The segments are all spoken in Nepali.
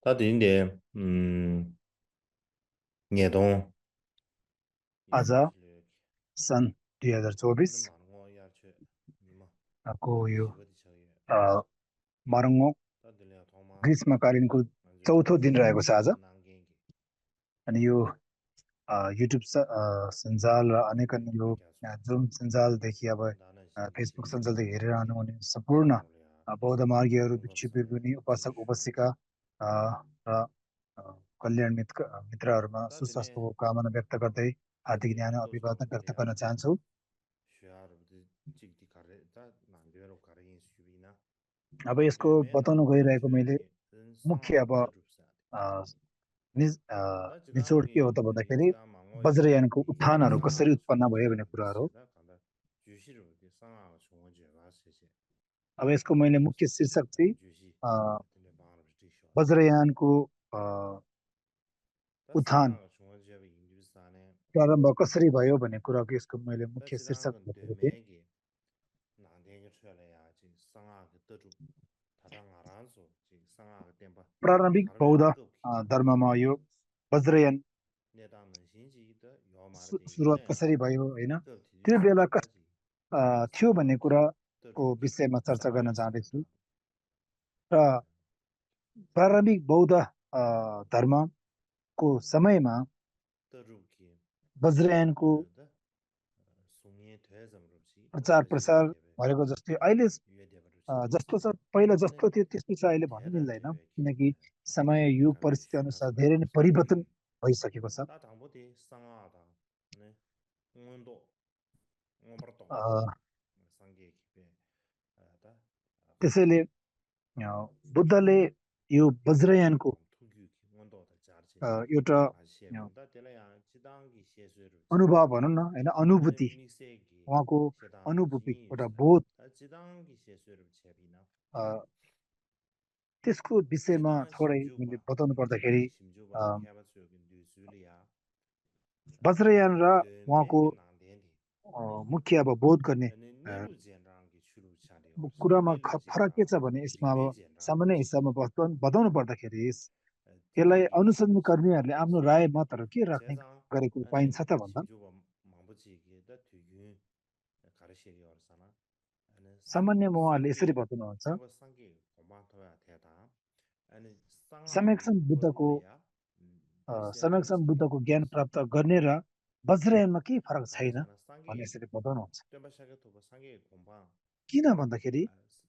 다들인데, 예동, आज 이야기 सन् 2024 많은 거 야채, 뭐, को यो 시버디 저기, मरङ्गो 다들이야 도마, ग्रीष्मकालीनको 먼저 चौथो दिन 저기, रहेको छ आज। 난갱기, अनि यो युट्युब सञ्जाल र अनेक अन्य यो 야수, जुम सञ्जालदेखि अब 나는 신지 फेसबुक 저기, सञ्जालदेखि हेरेर आउनुहुने 다른 सम्पूर्ण 걸로야, बौद्ध मार्गीहरू भिक्षु 공급선에 भिक्षुणी उपासक 주시오. उपासिका अ, र कल्याण मित्रहरूमा 다들네, सुस्वास्थ्यको कामना व्यक्त गर्दै हार्दिक न्यानो 다들야 또 अभिवादन व्यक्त 저거들이야, गर्न चाहन्छु। 쉬어로부터 찍디 가래, 다 난데로 가래 수비나, अब यसको 매매나 बताउन गइरहेको मैले 저기, मुख्य 상하고 अब 떠줍사. निज 다 निचोड के हो 지강이 त भन्दाखेरि 예지가 망고야, वज्रयानको 이 उत्थानहरू कसरी 상하고 उत्पन्न भयो भन्ने 중원지에 कुराहरू। 시다 간다. 주시로 상하고 중원지에 가서 अब यसको मैले मुख्य शीर्षक चाहिँ 주시 अ, 근데 방으로 지셔. वज्रयानको 다 उत्थान 상하고 중원지에 인류산에 प्रारम्भ कसरी भयो भन्ने कुराको यसको मैले 다 मुख्य शीर्षक 지당은 भनेको थिएँ। 되매기 나대게 쳐려야 지 상하고 떠주 다당 알아서 지 상하고 땜바 प्रारम्भिक 가르야 बौद्ध 급기 धर्ममा यो वज्रयान 내다는 신지도 요 말도 सुरुवात 이래 कसरी भयो होइन, 급티 त्यो बेला 상하지 थियो भन्ने 상하고 कुराको 떠주기 विषयमा चर्चा गर्न 상하고 चाहँदैछु। 시다 र प्रारम्भिक बौद्ध धर्मको समयमा 떠주기 वज्रयानको 다 송이 되zam으로지 प्रचार 거지게 प्रसार 되베 भएको जस्तै अहिले 유에 되버로지 जस्तो छ पहिला 아니 जस्तो थियो त्यस्तो छ अहिले भन्नु 대다 मिल्दैन, 되베기 किनकि समय युग 가르 परिस्थिति 쉬어서 अनुसार धेरै नै परिवर्तन 지 भइसकेको छ। 다 당보디 상하다 네 응원도 응원버도 अ, 상계 기배 다 त्यसैले बुद्धले यो वज्रयानको 좀 투기 응원도 다 잘지 एउटा 아시에군다 때려야 지당기 시에서를 अनुभव भनौँ न होइन, 네 अनुभूति, 미세기 उहाँको 세당 अनुभूति एउटा 진이스다 बोध, 다 지당기 시에서를 제비나 अ, त्यसको विषयमा 지당 थोरै मैले 심주바 बताउनु पर्दाखेरि 심주바 अ, 캐바스요긴 뉴스리아 वज्रयान र उहाँको 되매기 난데니 मुख्य अब बोध गर्ने 아니 내루 젠랑기 शुरू 차려 कुरामा 내루 फरक के 젠랑 छ भने यसमा अब 링게 सामान्य 젠랑지 हिसाबमा बताउनु पर्दाखेरि यसलाई 디게기 अनुसन्धान 슈루지 कर्मीहरूले आफ्नो राय मतहरू के राख्ने 세상 गरेको 아니 पाइन्छ त भन्दा 심주바 망부지기다 뒤gün 가르시기 얼사나 아니 सामान्यमा उहाँहरूले यसरी 상계 बताउनुहुन्छ। 상고 상계 고만토야 대다 아니 상하고 सम्यकसम्म बुद्धको 거둘래야 सम्यकसम्म 뉴스엔더지 बुद्धको ज्ञान प्राप्त गर्ने र वज्रयानमा केही फरक छैन 알잖아 भन्ने 상계 यसरी बताउनुहुन्छ। 땜바샤게 도바 상계 공방 किन भन्दाखेरि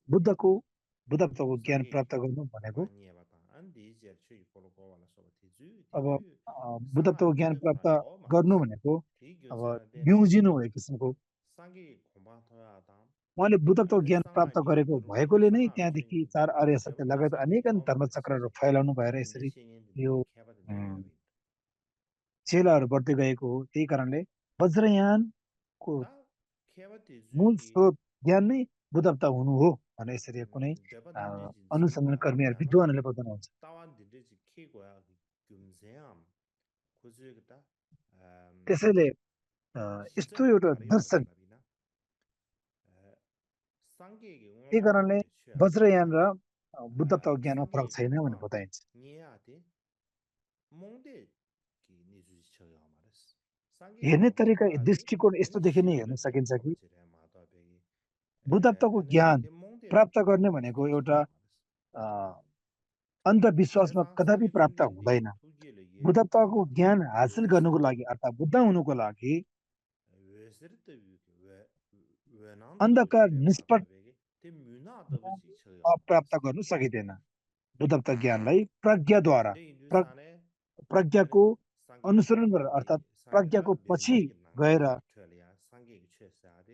बुद्धको बुद्धत्वको ज्ञान 상계 प्राप्त गर्नु भनेको 공방이에 봤다 안디 이제 추이 콜고 와라 소바 티주 अब 티주 बुद्धत्वको 상하 ज्ञान प्राप्त 때도나 요 गर्नु 말았어 भनेको अब 디교자 되네 ब्युजिनु हो एक किसिमको। 상계 공방 토야다 उहाँले बुद्धत्व 아니 ज्ञान प्राप्त 상하기 गरेको 들어 भएकोले नै 상하 त्यहाँदेखि 주인 चार आर्य सत्य लगायत 대바다서 अनेक 요 धर्मचक्रहरू 말았지 फैलाउनु भएर 근데 यसरी 신인들이 यो 캐바도 उम्, 내려야 चेलाहरू बढ्दै गएको हो। त्यही कारणले वज्रयानको 다 캐바도 मूल 주기 स्रोत ज्ञान नै बुद्धत्व हुनु हो भनेर यसरी कुनै 대바든지 अनुसन्धान 지바 कर्मीहरू 대바 विद्वानहरूले बताउनुहुन्छ। 따완든지 키고야 금세암 고즈겠다 त्यसैले यस्तो 시점이 एउटा 가려야 दर्शन, 살라비나 상계의 त्यही 응원도 कारणले वज्रयान 대취하다 र बुद्धत्व ज्ञानमा फरक 상계의 छैन भनेर 공방 बताइन्छ। 니야데 몽데 기 니주지 쳐야 말았어 상계의 हेर्ने 공방 तरिका 토야데 दृष्टिकोण 아니 यस्तोदेखि नै हेर्न 시르베 सकिन्छ कि 템포바지레 마다베기 बुद्धत्वको 아니 ज्ञान 데 몽데로 प्राप्त गर्ने भनेको 주지 쳐야 एउटा 말았어 अ, अन्धविश्वासमा 세상 कदापि 상계 प्राप्त 충전데 हुँदैन। 투기를 예 बुद्धत्वको ज्ञान हासिल गर्नुको लागि 왜스르트 अर्थात् बुद्ध हुनुको लागि 왜스르트 왜 난도 अन्धकार 버지레 निष्पट 마다베기 데 뮤나도 버지 쳐야 प्राप्त 말았어 गर्नु सकिँदैन। बुद्धत्व ज्ञानलाई प्रज्ञाद्वारा 근데 प्र, 인류산에 प्रज्ञाको 아니 상계 अनुसरण गरेर अर्थात् 공방디 प्रज्ञाको 상계라 पछि 뱀맥이 गएर 난데기 트레리아 상계 최사데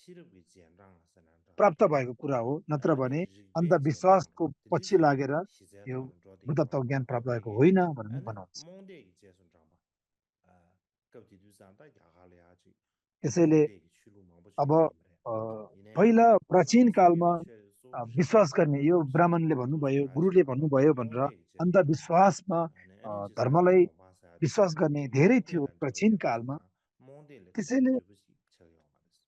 시르비 지엔랑 하사난다 प्राप्त भएको कुरा हो, नत्र 아니 भने 릭베 지엔랑 अन्धविश्वासको पछि 들리지 लागेर यो 시제도 로디 बुद्धत्व ज्ञान प्राप्त भएको 마다베기 होइन भनेर 아니 भन्नुहुन्छ। 몽데기 제선 장바 아 갑디 두산다 야갈야지 त्यसैले 몽데기 출루 अब 마버지 임레 이네 पहिला प्राचीन कालमा 상계비 최소 विश्वास 슈베기 गर्ने यो ब्राह्मणले भन्नुभयो, 주라지 गुरुले 봐 भन्नुभयो भनेर 몽데기 제선 अन्धविश्वासमा 아니 이제 상계 धर्मलाई 공방사야데 विश्वास गर्ने धेरै थियो 몽데란 प्राचीन 저게 कालमा। 버지나 몽데를 त्यसैले 주부지 쳐요 말았어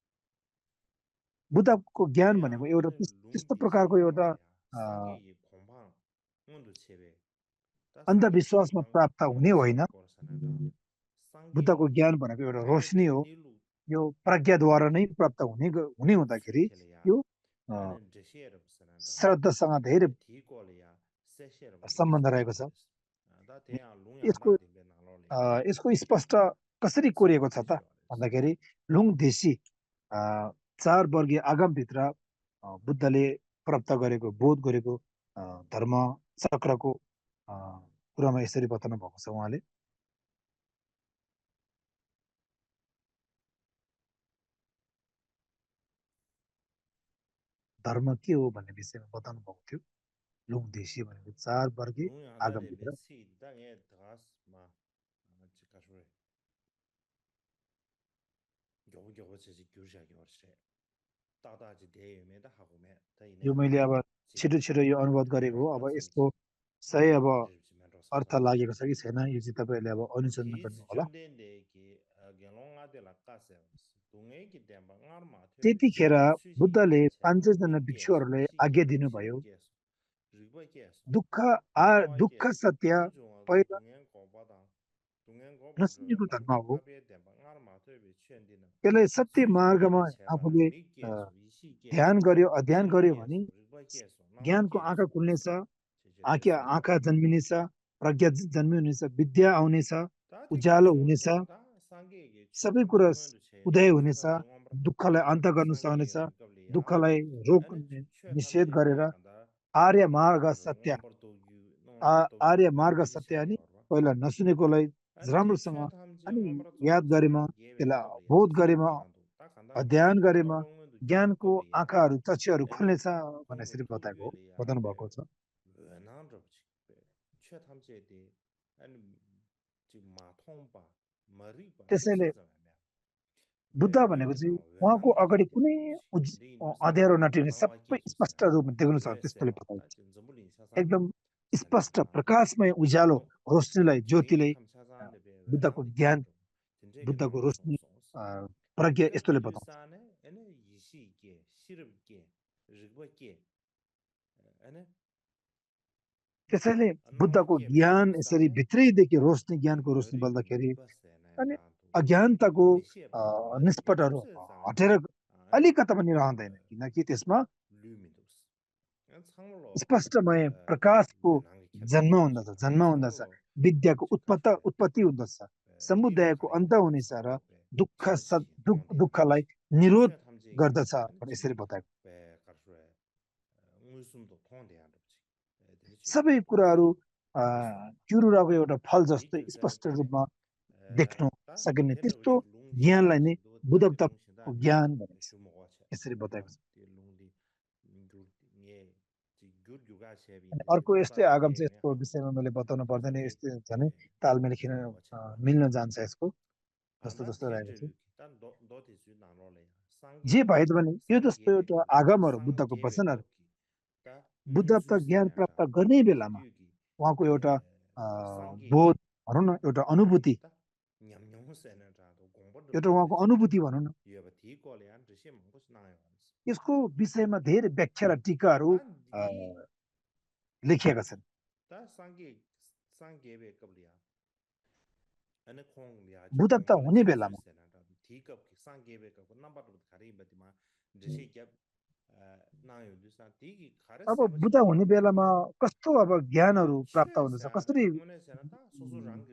बुद्धको ज्ञान 제야 भनेको एउटा 아니 त्यस्तो 룽디 प्रकारको 시리아 एउटा 말이야 상계의 공방 온도 체베 다 अन्धविश्वासमा 상계기랑 प्राप्त हुने होइन 몽세 거라서나다 बुद्धको 상계기 ज्ञान भनेको एउटा रोशनी हो 니루 यो प्रज्ञाद्वारा नै प्राप्त हुने हुँदाखेरि 수텔이야 यो अ, 아는 제시에르 쓰나다 श्रद्धासँग धेरै 디콜이야 세시에르 सम्बन्ध रहेको छ 다 대야 यसको 롱양다 딜레 나로리아 यसको स्पष्ट कसरी कोरिएको छ त भन्दाखेरि लुङ देशी अ, चार वर्गीय आगमभित्र बुद्धले प्राप्त गरेको बोध गरेको धर्म चक्रको अ, कुरामा यसरी बताउनु भएको छ उहाँले धर्म के हो भन्ने विषयमा बताउनु भएको थियो लुङ देशी भनेको चार वर्गीय 롱양다레 आगमभित्र 메시 땅에 다스마 지카쇼레 겨우겨우 제지 교샤기 वर्षे 다다지 대유메다 하고메 यो 다이네 मैले अब छिटो छिटो यो अनुवाद गरेको हो अब यसको सही अब अर्थ लागेको छ कि छैन यो चाहिँ तपाईँहरूले अब अनुसन्धान 티 गर्नु होला 지천데기 경롱아데 라카세 동에기 덴바 ngaरमा थेबे त्यतिखेर बुद्धले सुशी छेला 500 मिकेस भिक्षुहरूले आज्ञा शिके दिनुभयो शिकेस रिबकेस दुःख दुःख गोवाकेस सत्य जुजुङको पहिला 동행 고바다 동행 고바주 नसुनेको धर्म हो 아베 덴바 ngaरमा थेबे छेन्दिन त्यसलाई सत्य मार्गमा सुशी छेला आफूले अ, मिकेस इशिकेस ध्यान गर्यो अध्ययन गर्यो शिकेस भने रिबकेस ज्ञानको नामकेस आँखा खुल्नेछ छेजेलेस आँखा जन्मिनेछ प्रज्ञा जन्मिनेछ विद्या आउनेछ ताति उज्यालो हुनेछ कुसुम ता सांगेगे सबै छेथम कुरा जेंगन छे उदय हुनेछ छेथम जेंगन दुःखलाई अन्त गर्न सक्नेछ सांगेगे कबलिया दुःखलाई रोक अनि छेथम निषेध जे गरेर गे खंदा आर्य मार्ग खरु सत्य नम्बर तो यु नम्बर तो यु आर्य मार्ग खबे सत्य छेले अनि हरवा पहिला नसुनेकोलाई अनि ती राम्रोसँग छेथम जे अनि नम्बर तो याद गरेमा सांगे गेबे त्यसलाई कबलिया बोध छे गरेमा तांदु ता खंदा अध्ययन गरेमा खबंग दु गेबे ज्ञानको कबलिया आँखाहरू चक्षुहरू अनि खुल्नेछ भनेर खोंग यसरी थु बताएको हो गेलिया बताउनु बे भएको छ वेनान रबछि छेथम जे दे अनि जी माथोंबा मरिबा त्यसैले छेजा बुद्ध भनेको चाहिँ उहाँको अगाडि कुनै अँध्यारो नटिने सबै स्पष्ट रूपमा देख्न सक्छ त्यस्तोले बताइन्छ एकदम स्पष्ट प्रकाशमय उज्यालो रोशनीलाई ज्योतिले बुद्धको ज्ञान बुद्धको रोशनी प्रज्ञा यस्तोले बताउँछ त्यसैले बुद्धको ज्ञान यसरी भित्रैदेखि रोशनी ज्ञानको रोशनी बल्दाखेरि अनि अज्ञानताको निष्पटहरू हटेर अलिकता पनि रहँदैन किनकि त्यसमा स्पष्टमय प्रकाशको जन्म हुँदछ विद्याको उत्पत्ति हुँदछ समुदायको अन्त हुनेछ र दुःखलाई निरोध गर्दछ यसरी बताएको सबै कुराहरू चुरुराको एउटा फल जस्तो स्पष्ट रूपमा देख्न सकिने त्यस्तो ज्ञानलाई नै बुद्धको ज्ञान भनिन्छ यसरी बताएको छ अनि अर्को यस्तै आगम चाहिँ यसको विषयमा मैले बताउनु पर्दैन यस्तो झनै तालमेल मिल्न जान्छ यसको जस्तो जस्तो रहेको छ जे भए पनि यो जस्तो एउटा आगमहरू बुद्धको वचनहरू बुद्धत्व ज्ञान प्राप्त गर्ने बेलामा उहाँको एउटा बोध भनौँ न एउटा अनुभूति एउटा उहाँको अनुभूति भनौँ न यसको विषयमा धेरै व्याख्या र टिकाहरू लेखिएका छन् बुद्धत्व हुने बेलामा अब बुद्ध हुने बेलामा कस्तो अब ज्ञानहरू प्राप्त हुँदछ कसरी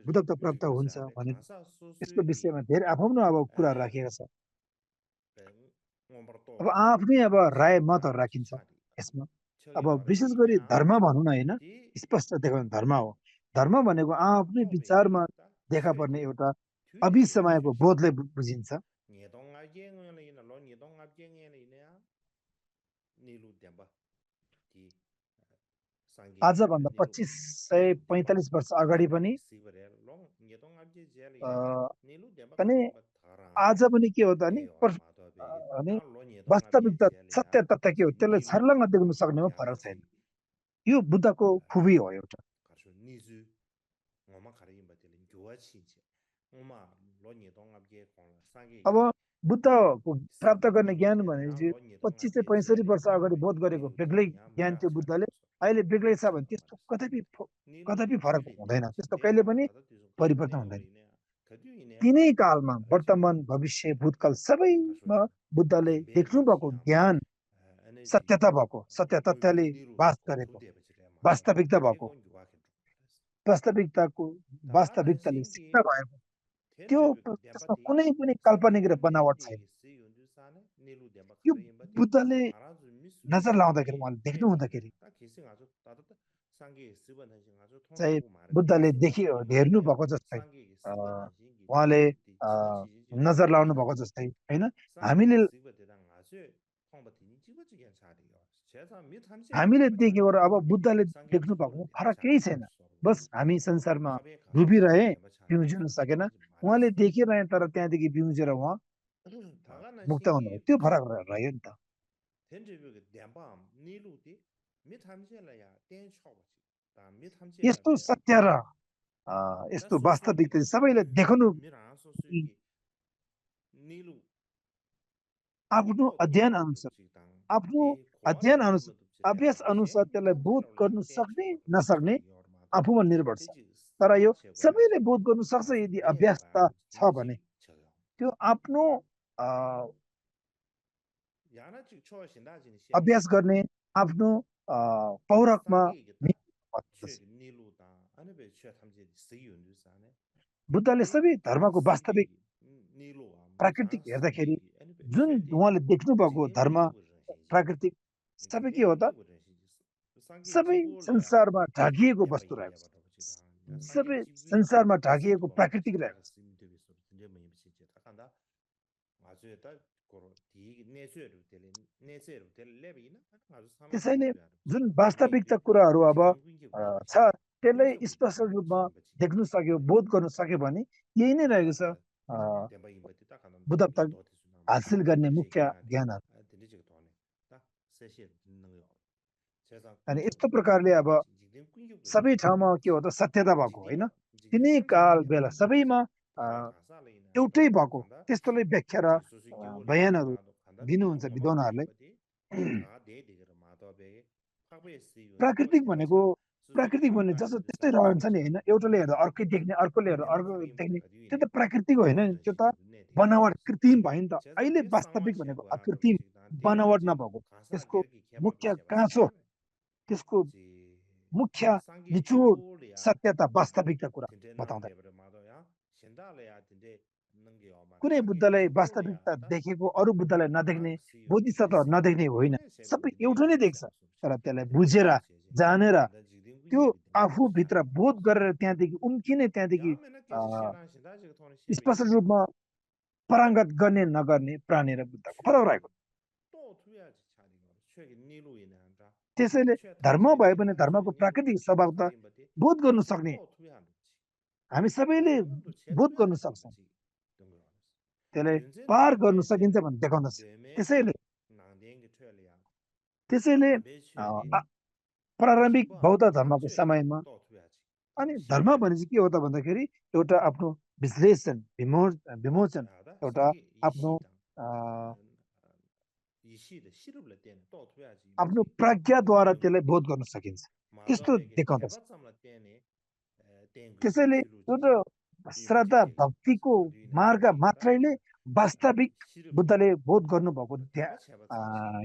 बुद्धत्व प्राप्त हुन्छ भने यसको विषयमा धेरै आफ्नो अब कुराहरू राखिएको छ अब आफ्नै अब राय मतहरू राखिन्छ यसमा अब विशेष गरी धर्म भनौँ न होइन स्पष्ट देखाउने धर्म हो धर्म भनेको आफ्नै विचारमा देखा पर्ने एउटा अभिसमयको बोधले बुझिन्छ आजभन्दा 2545 वर्ष अगाडि पनि अनि आज पनि के हो त अनि वास्तविकता सत्य तथ्य के हो त्यसलाई छर्लङ्ग देख्न सक्नेमा फरक छैन यो बुद्धको खुबी हो एउटा अब बुद्धको प्राप्त गर्ने ज्ञान भनेपछि 2565 वर्ष अगाडि बोध गरेको बेग्लै ज्ञान थियो बुद्धले अहिले बेग्लै छ भने त्यस्तो कदापि फरक हुँदैन, त्यस्तो कहिले पनि परिवर्तन हुँदैन। तिनै कालमा वर्तमान भविष्य भूतकाल सबैमा बुद्धले देख्नु भएको ज्ञान सत्यता भएको, सत्य तथ्यले वास गरेको, वास्तविकता भएको, वास्तविकताले सिद्ध भएको, त्यो त्यसमा कुनै पनि काल्पनिक र बनावट छैन। यो बुद्धले नजर लाउँदाखेरि, उहाँले देख्नु हुँदाखेरि चाहिँ बुद्धले हेर्नु भएको जस्तै, उहाँले नजर लाउनु भएको जस्तै होइन, हामीले देखेको र अब बुद्धले देख्नु भएको फरक केही छैन। बस हामी संसारमा डुबिरहे, पिउजिनु सकेन, उहाँले देखिरहे तर त्यहाँदेखि पिउजेर उहाँ मुक्त हुनुभयो, त्यो फरक रह्यो नि त। यस्तो सत्य र यस्तो वास्तविकता सबैले देख्नु आफ्नो अध्ययन अनुसार, अभ्यास अनुसार त्यसलाई बोध गर्नु सक्ने नसक्ने आफूमा निर्भर छ। तर यो सबैले बोध गर्नु सक्छ यदि अभ्यासता छ भने, त्यो आफ्नो अभ्यास गर्ने आफ्नो पौरखमा बुद्धले सबै धर्मको वास्तविक प्राकृतिक हेर्दाखेरि जुन उहाँले देख्नु भएको धर्म प्राकृतिक सबै के हो त, सबै संसारमा ढाकिएको वस्तु रहेको छ, सबै संसारमा ढाकिएको प्राकृतिक रहेको छ। त्यसैले जुन वास्तविकता कुराहरू अब छ त्यसलाई स्पष्ट रूपमा देख्नु सक्यो, बोध गर्नु सक्यो भने यही नै रहेको छ बुद्धत्व हासिल गर्ने मुख्य ज्ञानहरू। अनि यस्तो प्रकारले अब सबै ठाउँमा के हो त सत्यता भएको होइन, तिनै काल बेला सबैमा एउटै भएको, त्यस्तोलाई व्याख्या र बयानहरू दिनुहुन्छ विद्वानहरूले। प्राकृतिक भने जस्तो त्यस्तै रहन्छ नि होइन, एउटाले हेर्दा अर्कै देख्ने, अर्कोले हेर्दा अर्को देख्ने, त्यो त प्राकृतिक होइन नि, त्यो त बनावट कृत्रिम भयो नि त। अहिले वास्तविक भनेको अकृत्रिम बनावट नभएको, त्यसको मुख्य काँचो, त्यसको मुख्य निचोड सत्यता वास्तविकता कुरा बताउँदा कुनै बुद्धलाई वास्तविकता देखेको अरू बुद्धलाई नदेख्ने, बोधिसत्वहरू नदेख्ने होइन, सबै एउटै नै देख्छ। तर त्यसलाई बुझेर जानेर त्यो आफूभित्र बोध गरेर त्यहाँदेखि उम्किने, त्यहाँदेखि स्पष्ट रूपमा पारङ्गत गर्ने नगर्ने प्राणी र बुद्धको फरक रहेको। त्यसैले धर्म भए पनि धर्मको प्राकृतिक स्वभाव त बोध गर्नु सक्ने, हामी सबैले बोध गर्नु सक्छौँ, त्यसलाई पार गर्नु सकिन्छ भने देखाउँदछ। त्यसैले प्रारम्भिक बौद्ध धर्मको समयमा अनि धर्म भने चाहिँ के हो त भन्दाखेरि एउटा आफ्नो विश्लेषण विमोचन, एउटा आफ्नो प्रज्ञाद्वारा त्यसलाई बोध गर्न सकिन्छ, त्यस्तो देखाउँदछ। त्यसैले एउटा श्रद्धा भक्तिको मार्ग मात्रैले वास्तविक बुद्धले बोध गर्नुभएको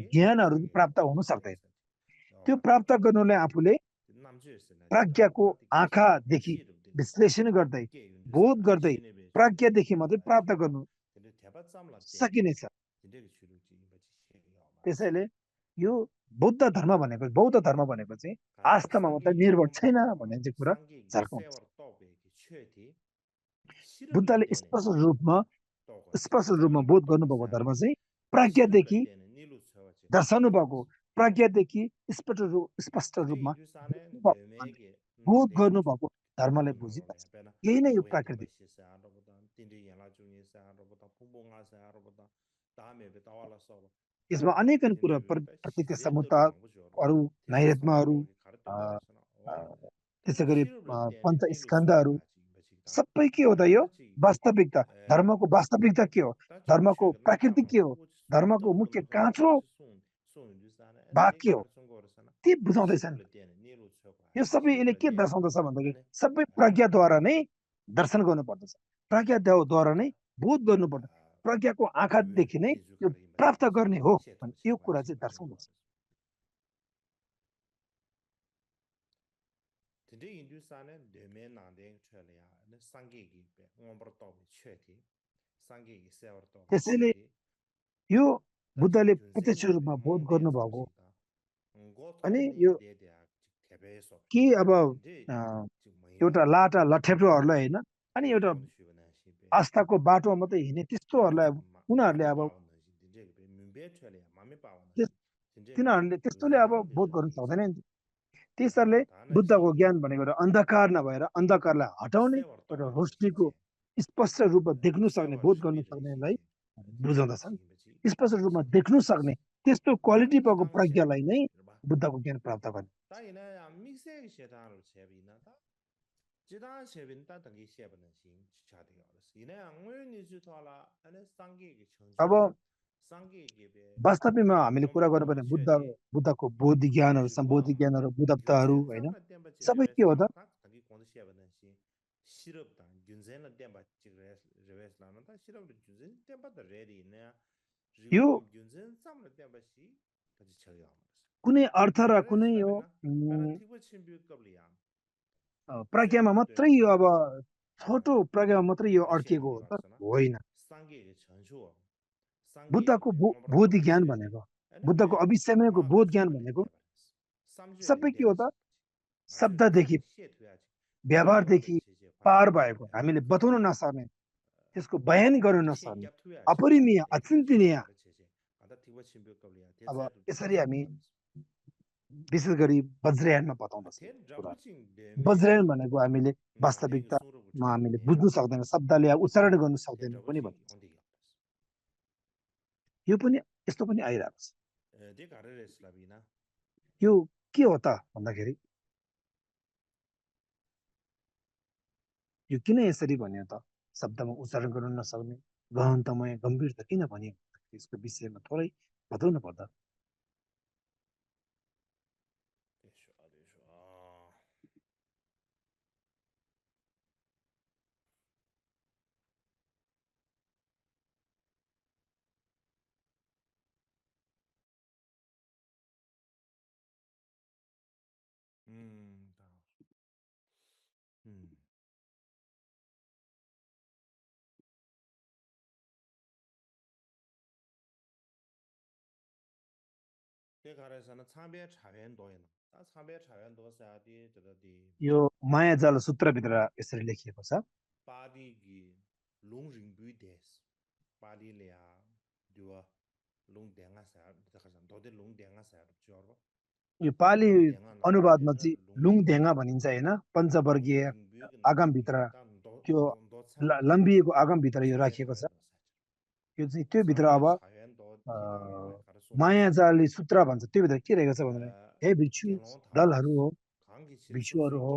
ज्ञानहरू प्राप्त हुन सक्दैन। त्यो प्राप्त गर्नुलाई आफूले प्रज्ञाको आँखादेखि विश्लेषण गर्दै बोध गर्दै प्रज्ञादेखि मात्रै प्राप्त गर्नु सकिनेछ। त्यसैले यो बौद्ध धर्म भनेको चाहिँ आस्थामा मात्रै निर्भर छैन भन्ने चाहिँ कुरा झल्काउँछ। बुद्धले स्पष्ट रूपमा बोध गर्नुभएको धर्म चाहिँ प्रज्ञादेखि दर्शाउनु भएको, प्रज्ञादेखि स्पष्ट रूपमा बोध गर्नुभएको धर्मलाई बुझिन्छ। यही नै यो प्राकृतिक। यसमा अनेकन कुरा प्रकृति समुदायहरू, नैरत्महरू, त्यसै गरी पञ्च स्कन्धहरू सबै के हो त यो वास्तविकता। धर्मको वास्तविकता के हो, धर्मको प्राकृतिक के हो, धर्मको मुख्य काँचो वाक्य हो ती बुझाउँदैछन् यो सबै यसले के दर्शाउँदछ भन्दाखेरि सबै प्रज्ञाद्वारा नै दर्शन गर्नुपर्दछ प्रज्ञाद्वारा नै बोध गर्नुपर्छ प्रज्ञाको आँखादेखि नै यो प्राप्त गर्ने हो भन्ने यो कुरा चाहिँ दर्शाउँदछ त्यसैले यो बुद्धले प्रत्यक्ष रूपमा बोध गर्नुभएको अनि यो के अब एउटा लाटा लठेप्रोहरूलाई होइन अनि एउटा आस्थाको बाटोमा मात्रै हिँड्ने त्यस्तोहरूलाई उनीहरूले अब तिनीहरूले त्यस्तोले अब बोध गर्नु सक्दैन नि त्यसैले बुद्धको ज्ञान भनेको एउटा अन्धकार नभएर अन्धकारलाई हटाउने एउटा रोशनीको स्पष्ट रूपमा देख्नु सक्ने बोध गर्नु सक्नेलाई बुझाउँदछन् स्पष्ट रूपमा देख्नु सक्ने त्यस्तो क्वालिटी भएको प्रज्ञालाई नै बुद्धको ज्ञान प्राप्त गर्ने अब वास्तविकमा हामीले कुरा गर्नुपर्ने बुद्धको बोधि ज्ञानहरू सम्बोधि ज्ञानहरू बुद्धताहरू होइन सबै के हो त यो कुनै अर्थ र कुनै यो प्रज्ञामा मात्रै यो अब छोटो प्रज्ञामा मात्रै यो अड्किएको हो त होइन बुद्धको बोधि ज्ञान भनेको बुद्धको अविस्मरणको बोध ज्ञान भनेको सबै के हो त शब्ददेखि व्यवहारदेखि पार भएको हामीले बताउन नसक्ने त्यसको बयान गर्न नसक्ने अपरिमेय अचिन्तनीय अब यसरी हामी विशेष गरी वज्रयानमा बताउँदछ वज्रयान भनेको हामीले वास्तविकतामा हामीले बुझ्नु सक्दैन शब्दले उच्चारण गर्न सक्दैन पनि भनिन्छ यो पनि यस्तो पनि आइरहेको छ यो के हो त भन्दाखेरि यो किन यसरी भन्यो त शब्दमा उच्चारण गर्न नसक्ने गहनतामय गम्भीरता किन भन्यो यसको विषयमा थोरै बताउनु पर्दा यो मायाजाल सूत्रभित्र यसरी लेखिएको छ यो पाली अनुवादमा चाहिँ लुङढेङ्गा भनिन्छ होइन पञ्चवर्गीय आगमभित्र त्यो लम्बिएको आगमभित्र यो राखिएको छ यो चाहिँ त्यो भित्र अब मायाजाली सूत्र भन्छ त्यो भित्र के रहेको छ भन्दा हे भिक्षु दलहरू हो भिक्षुहरू हो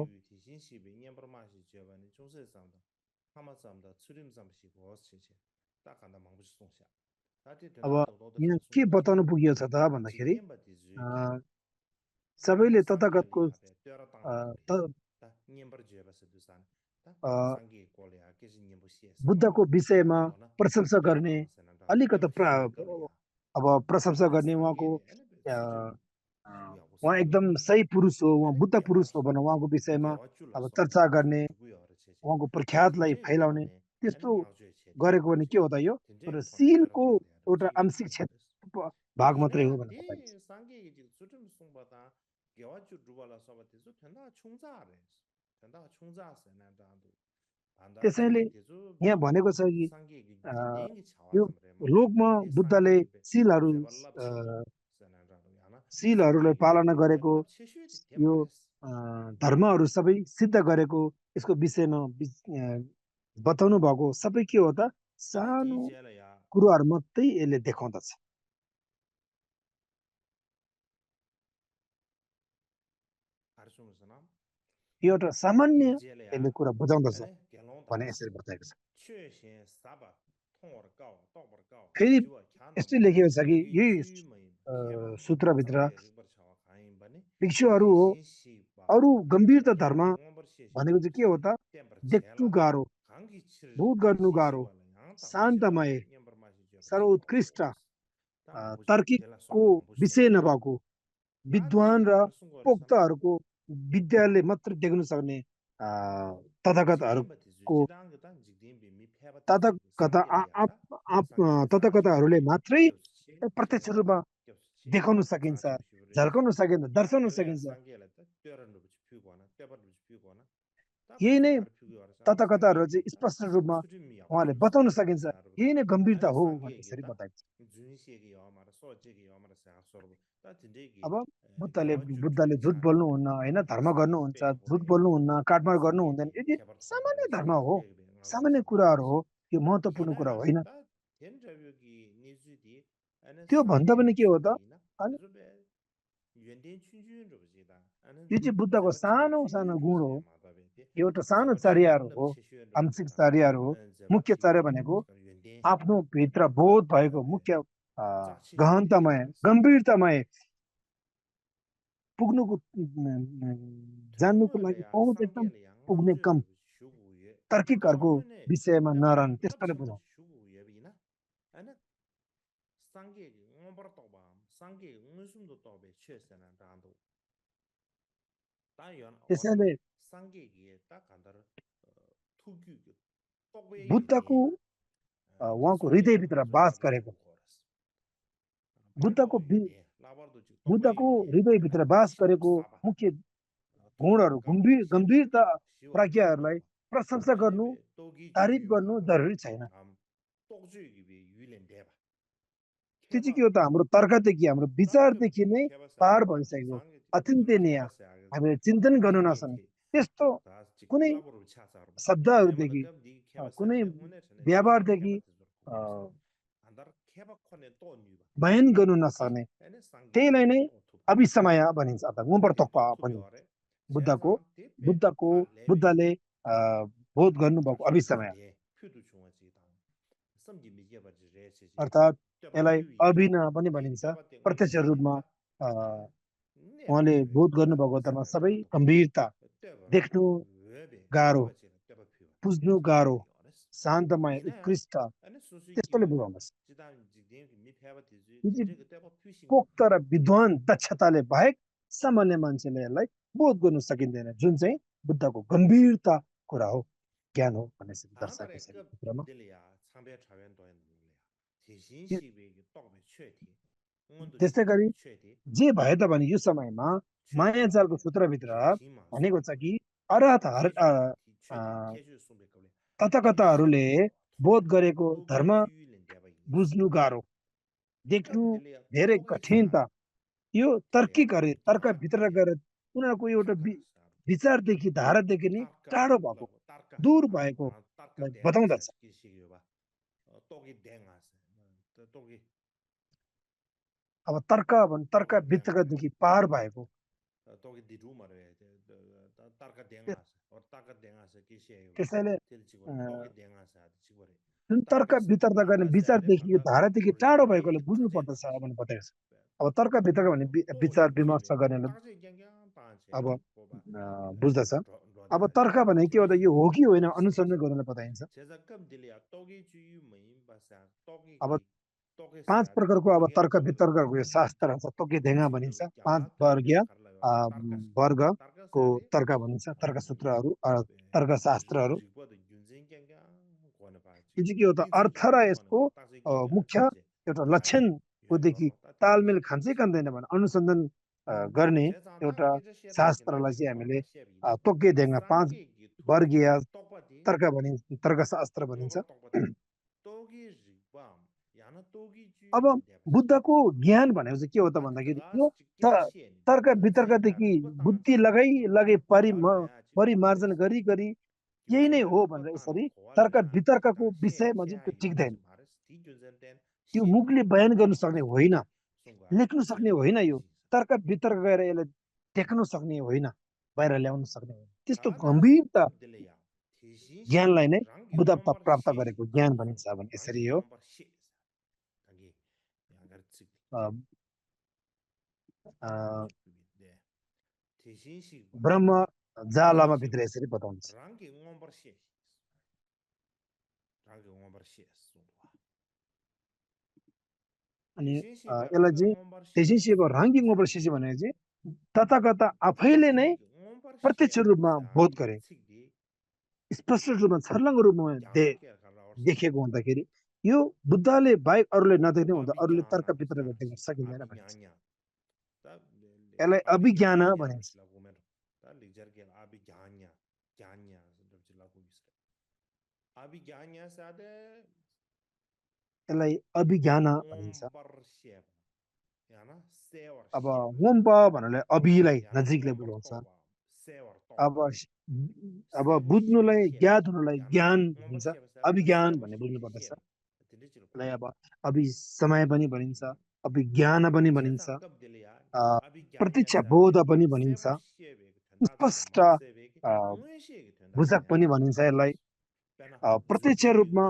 अब यहाँ के बताउनु पुगियो छ त भन्दाखेरि सबैले तथागतको बुद्धको विषयमा प्रशंसा गर्ने अलिकति अब प्रशंसा गर्ने उहाँको उहाँ एकदम सही पुरुष हो उहाँ बुद्ध पुरुष हो भनेर उहाँको विषयमा अब चर्चा गर्ने उहाँको प्रख्यातलाई फैलाउने त्यस्तो गरेको भने के हो त यो तर शीलको एउटा आंशिक क्षेत्र भाग मात्रै हो भनेर बताइन्छ त्यसैले यहाँ भनेको छ कि यो लोकमा बुद्धले शीलहरूलाई पालना गरेको यो धर्महरू सबै सिद्ध गरेको यसको विषयमा बताउनु भएको सबै के हो त सानो कुराहरू मात्रै यसले देखाउँदछ यो एउटा सामान्य यसले कुरा बुझाउँदछ भने यसरी बताएको छ फेरि यस्तै लेखिएको छ कि यही सूत्रभित्र भिक्षुहरू हो अरू गम्भीरता धर्म भनेको चाहिँ के हो त देख्नु गाह्रो बोध गर्नु गाह्रो शान्तमय सर्वोत्कृष्ट तर्किकको विषय नभएको विद्वान र पोक्तहरूको विद्याले मात्र देख्न सक्ने तथाकथाहरूले मात्रै प्रत्यक्ष रूपमा देखाउन सकिन्छ झल्काउन सकिन्छ दर्शाउन सकिन्छ यही नै तथाकथाहरू चाहिँ स्पष्ट रूपमा उहाँले बताउन सकिन्छ यही नै गम्भीरता हो भन्ने यसरी बताइन्छ अब बुद्धले झुट बोल्नुहुन्न होइन धर्म गर्नुहुन्छ झुट बोल्नुहुन्न काटमाड गर्नु हुँदैन यदि सामान्य धर्म हो सामान्य कुराहरू हो यो महत्त्वपूर्ण कुरा होइन त्यो भन्दा पनि के हो त यो चाहिँ बुद्धको सानो सानो गुण हो एउटा सानो चर्याहरू हो आंशिक चर्याहरू हो मुख्य चर्या भनेको आफ्नो भित्र बोध भएको मुख्य गहनतामय गम्भीरतामय पुग्नुको जान्नुको लागि पहुँच एकदम पुग्ने कम तार्किकहरूको विषयमा नरहनु त्यसैले बुझौँ त्यसैले बुद्धको उहाँको हृदयभित्र बास गरेको बुद्धको हृदयभित्र बास गरेको मुख्य गुणहरू गम्भीरता प्रज्ञाहरूलाई प्रशंसा गर्नु तारिफ गर्नु जरुरी छैन त्यो चाहिँ के हो त हाम्रो तर्कदेखि हाम्रो विचारदेखि नै पार भइसकेको अचिन्तनीय हामीले चिन्तन गर्न नसक्ने त्यस्तो कुनै शब्दहरूदेखि कुनै व्यवहारदेखि बयान गर्नु नसक्ने त्यहीलाई नै अभिसमय भनिन्छ अथवा गुम्बरतोक्पा भनिन्छ बुद्धले बोध गर्नुभएको अभिसमय अर्थात् यसलाई अभिनय पनि भनिन्छ प्रत्यक्ष रूपमा उहाँले बोध गर्नुभएको अर्थमा सबै गम्भीरता देख्नु गाह्रो बुझ्नु गाह्रो शान्तमय उत्कृष्ट त्यसैले बुझाउनुहोस् पोक्त र विद्वान दक्षताले बाहेक सामान्य मान्छेले यसलाई बोध गर्नु सकिँदैन जुन चाहिँ बुद्धको गम्भीरता कुरा हो ज्ञान हो भन्ने दर्शाएको छ चित्रमा त्यस्तै गरी जे भए तापनि यो समयमा मायाजालको सूत्रभित्र भनेको छ कि तथाकथाहरूले बोध गरेको धर्म बुझ्नु गाह्रो देख्नु धेरै कठिनता यो तर्किकहरू तर्कभित्र गएर उनीहरूको एउटा विचारदेखि धारादेखि नै टाढो भएको दूर भएको बताउँदछ अब तर्क वितर्कदेखि पार भएको त्यसैले जुन तर्क वितर्क गर्ने विचारदेखि यो धारादेखि टाढो भएकोले बुझ्नु पर्दछ भनेर बताएको छ अब तर्क वितर्क भने विचार विमर्श गर्ने अब बुझ्दछ अब तर्क भने के हो त यो हो कि होइन अनुसन्धान गर्नलाई बताइन्छ अब 5 प्रकारको अब तर्क वितर्कको यो शास्त्र छ तोके धेगा भनिन्छ 5 वर्गको तर्क भनिन्छ तर्क सूत्रहरू तर्क शास्त्रहरू यो चाहिँ के हो त अर्थ र यसको मुख्य एउटा लक्षणको देखि तालमेल खान्छै खाँदैन भने अनुसन्धान गर्ने एउटा शास्त्रलाई चाहिँ हामीले तोके धेगा 5 वर्गीय तर्क भनिन्छ तर्कशास्त्र भनिन्छ अब बुद्धको ज्ञान भनेको चाहिँ के हो त भन्दाखेरि यो तर्क वितर्कदेखि बुद्धि लगाई परिमार्जन गरी यही नै हो भनेर यसरी तर्क वितर्कको विषयमा चाहिँ त्यो टिक्दैन त्यो मुखले बयान गर्नु सक्ने होइन लेख्नु सक्ने होइन यो तर्क वितर्क गरेर यसलाई देख्नु सक्ने होइन बाहिर ल्याउन सक्ने होइन त्यस्तो गम्भीरता ज्ञानलाई नै बुद्ध प्राप्त गरेको ज्ञान भनिन्छ भने यसरी हो ब्रह्म जालामा भित्र यसरी बताउँछ अनि यसलाई चाहिँ तेजिसिब राङ्गिङ ओभर सिसी भनेको चाहिँ तथागत आफैले नै प्रत्यक्ष रूपमा बोध गरे स्पष्ट रूपमा छर्लङ्ग रूपमा देखेको हुँदाखेरि यो बुद्धले बाहेक अरूले नदेख्ने हुँदा अरूले तर्क वितर्क देख्न सकिँदैन भनिन्छ यसलाई अभिज्ञान भनिन्छ यसलाई अभिज्ञान भनिन्छ अब वम्प भन्नाले अभिलाई नजिकले बुझाउँछ अब बुझ्नुलाई ज्ञात हुनुलाई ज्ञान भनिन्छ अभिज्ञान भन्ने बुझ्नु पर्दछ यसलाई अब अभिसमय पनि भनिन्छ अभिज्ञान पनि भनिन्छ प्रत्यक्ष बोध पनि भनिन्छ स्पष्ट बुझक पनि भनिन्छ यसलाई प्रत्यक्ष रूपमा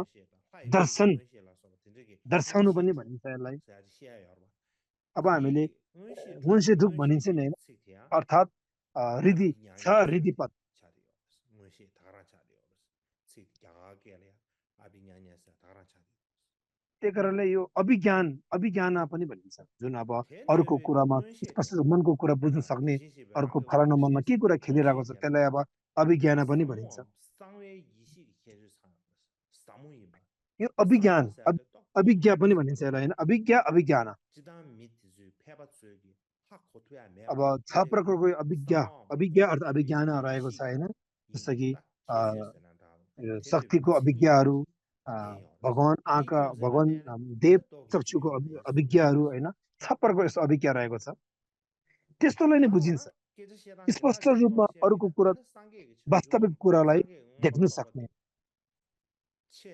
दर्शाउनु पनि भनिन्छ यसलाई अब हामीले वंशे दुख भनिन्छ नि अर्थात् रिधि छ रिधिपद त्यही कारणले यो अभिज्ञान पनि भनिन्छ जुन अब अरूको कुरामा स्पष्ट मनको कुरा बुझ्न सक्ने अरूको फलाना मनमा के कुरा खेलिरहेको छ त्यसलाई अब अभिज्ञान पनि भनिन्छ यो अभिज्ञा पनि भनिन्छ यसलाई होइन अभिज्ञान अब छ प्रकारको अभिज्ञा अर्थ अभिज्ञान रहेको छ होइन जस्तो कि शक्तिको अभिज्ञाहरू भगवान आँखा भगवान देव चक्षुको अभिज्ञाहरू होइन छ प्रकारको यस्तो अभिज्ञा रहेको छ त्यस्तोलाई नै बुझिन्छ स्पष्ट रूपमा अरूको कुरा वास्तविक कुरालाई देख्न सक्ने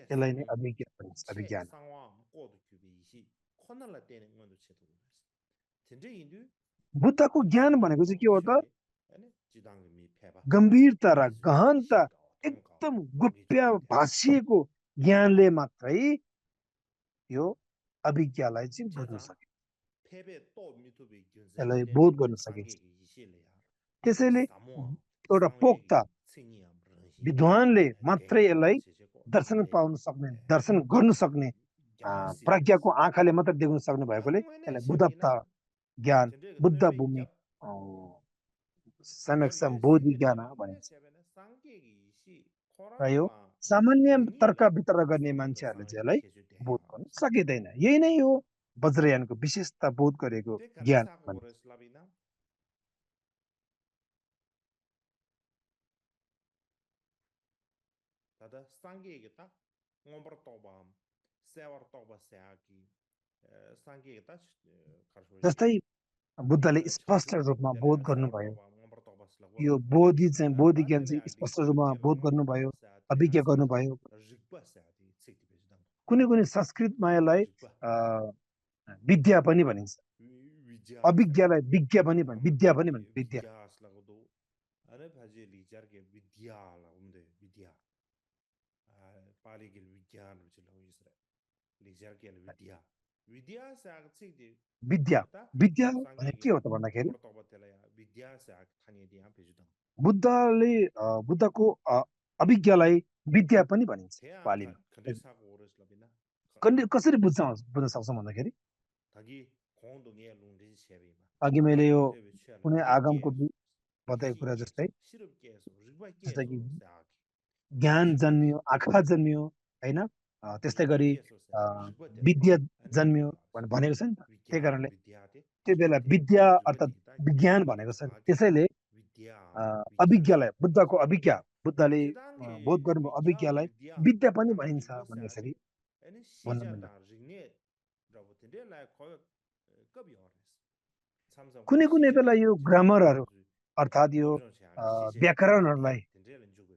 यसलाई नै अभिज्ञान भनिन्छ अभिज्ञान बुद्धको ज्ञान भनेको चाहिँ के हो त गम्भीरता र गहनता एकदम गुप्य भाषिएको ज्ञानले मात्रै यो अभिज्ञालाई चाहिँ बुझ्न सकिन्छ यसलाई बोध गर्न सकिन्छ त्यसैले एउटा पोख्ता विद्वानले मात्रै यसलाई दर्शन पाउन सक्ने दर्शन गर्न सक्ने प्रज्ञाको आँखाले मात्र देख्न सक्ने भएकोले यसलाई बुद्धता ज्ञान बुद्ध भूमि सम्यक बोधि ज्ञान भनिन्छ र यो सामान्य तर्क वितर्क गर्ने मान्छेहरूले चाहिँ यसलाई बोध गर्न सकिँदैन यही नै हो वज्रयानको विशेषता बोध गरेको ज्ञान भनिन्छ जस्तै बुद्धले स्पष्ट रूपमा बोध गर्नुभयो यो बोधि ज्ञान चाहिँ स्पष्ट रूपमा बोध गर्नुभयो अभिज्ञा गर्नुभयो कुनै संस्कृतमा यसलाई विद्या पनि भनिन्छ अभिज्ञालाई विद्या पनि भनिन्छ विद्या विद्या भने के हो त भन्दाखेरि बुद्धको अभिज्ञालाई विद्या पनि भनिन्छ पालीमा कसरी बुझ्न सक्छौँ भन्दाखेरि अघि मैले यो कुनै आगमको बताएको कुरा जस्तै कि ज्ञान जन्मियो आँखा जन्मियो होइन त्यस्तै गरी विद्या जन्मियो भनेको छ नि त त्यही कारणले त्यो बेला विद्या अर्थात् विज्ञान भनेको छ त्यसैले अभिज्ञालाई बुद्धको अभिज्ञा बुद्धले बोध गर्नुभयो अभिज्ञालाई विद्या पनि भनिन्छ भन्ने यसरी भन्नु मिल्छ कुनै बेला यो ग्रामरहरू अर्थात् यो व्याकरणहरूलाई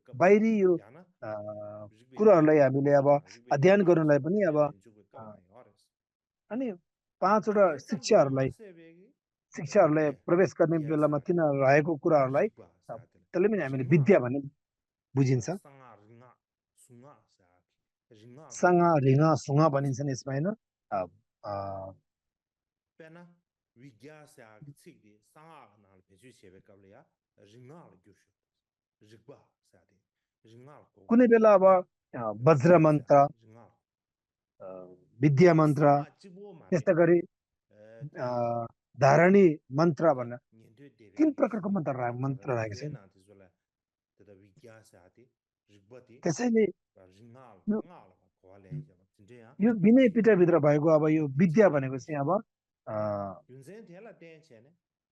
बाहिरी यो कुराहरूलाई हामीले अब अध्ययन गर्नलाई पनि अब अनि 5 वटा शिक्षाहरूलाई प्रवेश गर्ने बेलामा तिनीहरू रहेको कुराहरूलाई त्यसले पनि हामीले विद्या भन्ने बुझिन्छ साङा रिङा सुङा भनिन्छ नि यसमा होइन 위갸사 칙디 상아 날 배주 세베 갑려야 링나를 교슈 릭바 사데 링나를 고 कुनै बेला अब वज्र 위갸사 मन्त्र 링나 विद्या मन्त्र 상아 찌보 마데 त्यस्तै गरी 디 धारणी मन्त्र 르바 भन्न 년도 तीन 데베기 प्रकारको 자가 मन्त्र रहेको छ 딘젠나 티졸라 데다 위갸사데 릭바디 त्यसैले 링나ल यो 나ल 고알레 자 진짜야 यो विनय पिठभित्र भएको अब यो विद्या भनेको चाहिँ अब 윤센 텔라 땡체네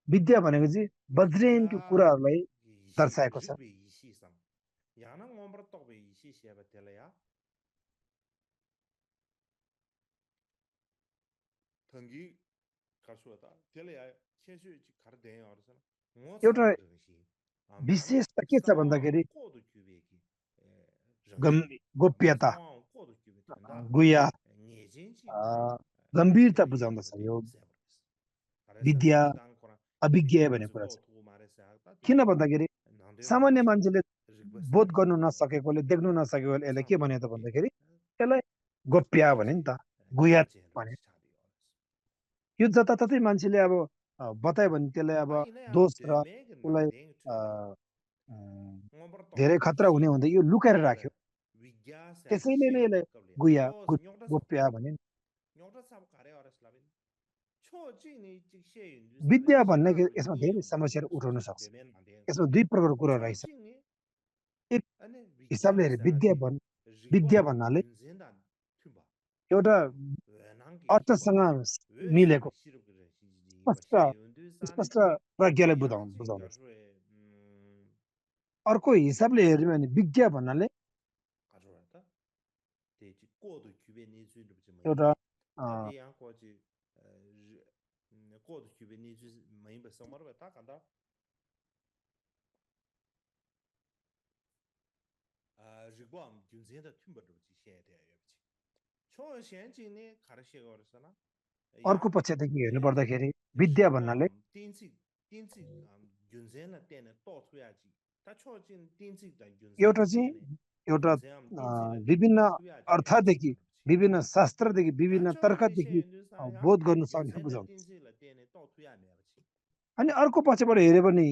विद्या भनेको चाहिँ वज्रयानको 위갸 कुराहरूलाई 이시 दर्शाएको छ 릭베 이시삼 야나 მომ버 떡베 이시 시에베 텔라야 덩기 가수다 텔라야 체수 가르데요 어서 뭐 एउटा 사고듯이 विशेषता के छ भन्दाखेरि को도 규베기 गोप्यता 상황 को도 규베 된다 गुया 예진지 गम्भीरता बुझाउँदछ यो विद्या अभिज्ञ भन्ने कुरा छ किन भन्दाखेरि सामान्य मान्छेले बोध गर्नु नसकेकोले देख्नु नसकेकोले यसलाई के भन्यो त भन्दाखेरि यसलाई गोप्य भन्यो नि त गुयात भन्यो यो जताततै मान्छेले अब बतायो भने त्यसलाई अब दोष र उसलाई धेरै खतरा हुने हुँदै यो लुकाएर राख्यो त्यसैले नै यसलाई गुया गोप्य भन्यो विद्या भन्ने यसमा धेरै समस्याहरू उठाउन सक्छ यसमा दुई प्रकारको कुरा रहेछ एक हिसाबले हेरे विद्या भन्नाले एउटा अर्थसँग मिलेको स्पष्ट स्पष्ट प्रज्ञालाई बुझाउँदछ अर्को हिसाबले हेर्यो भने विज्ञा भन्नाले एउटा अर्को पक्षदेखि हेर्नु पर्दाखेरि विद्या भन्नाले एउटा चाहिँ एउटा विभिन्न अर्थदेखि विभिन्न शास्त्रदेखि विभिन्न तर्कदेखि बोध गर्नु सक्ने बुझाउँछ अनि अर्को पक्षबाट हेऱ्यो भने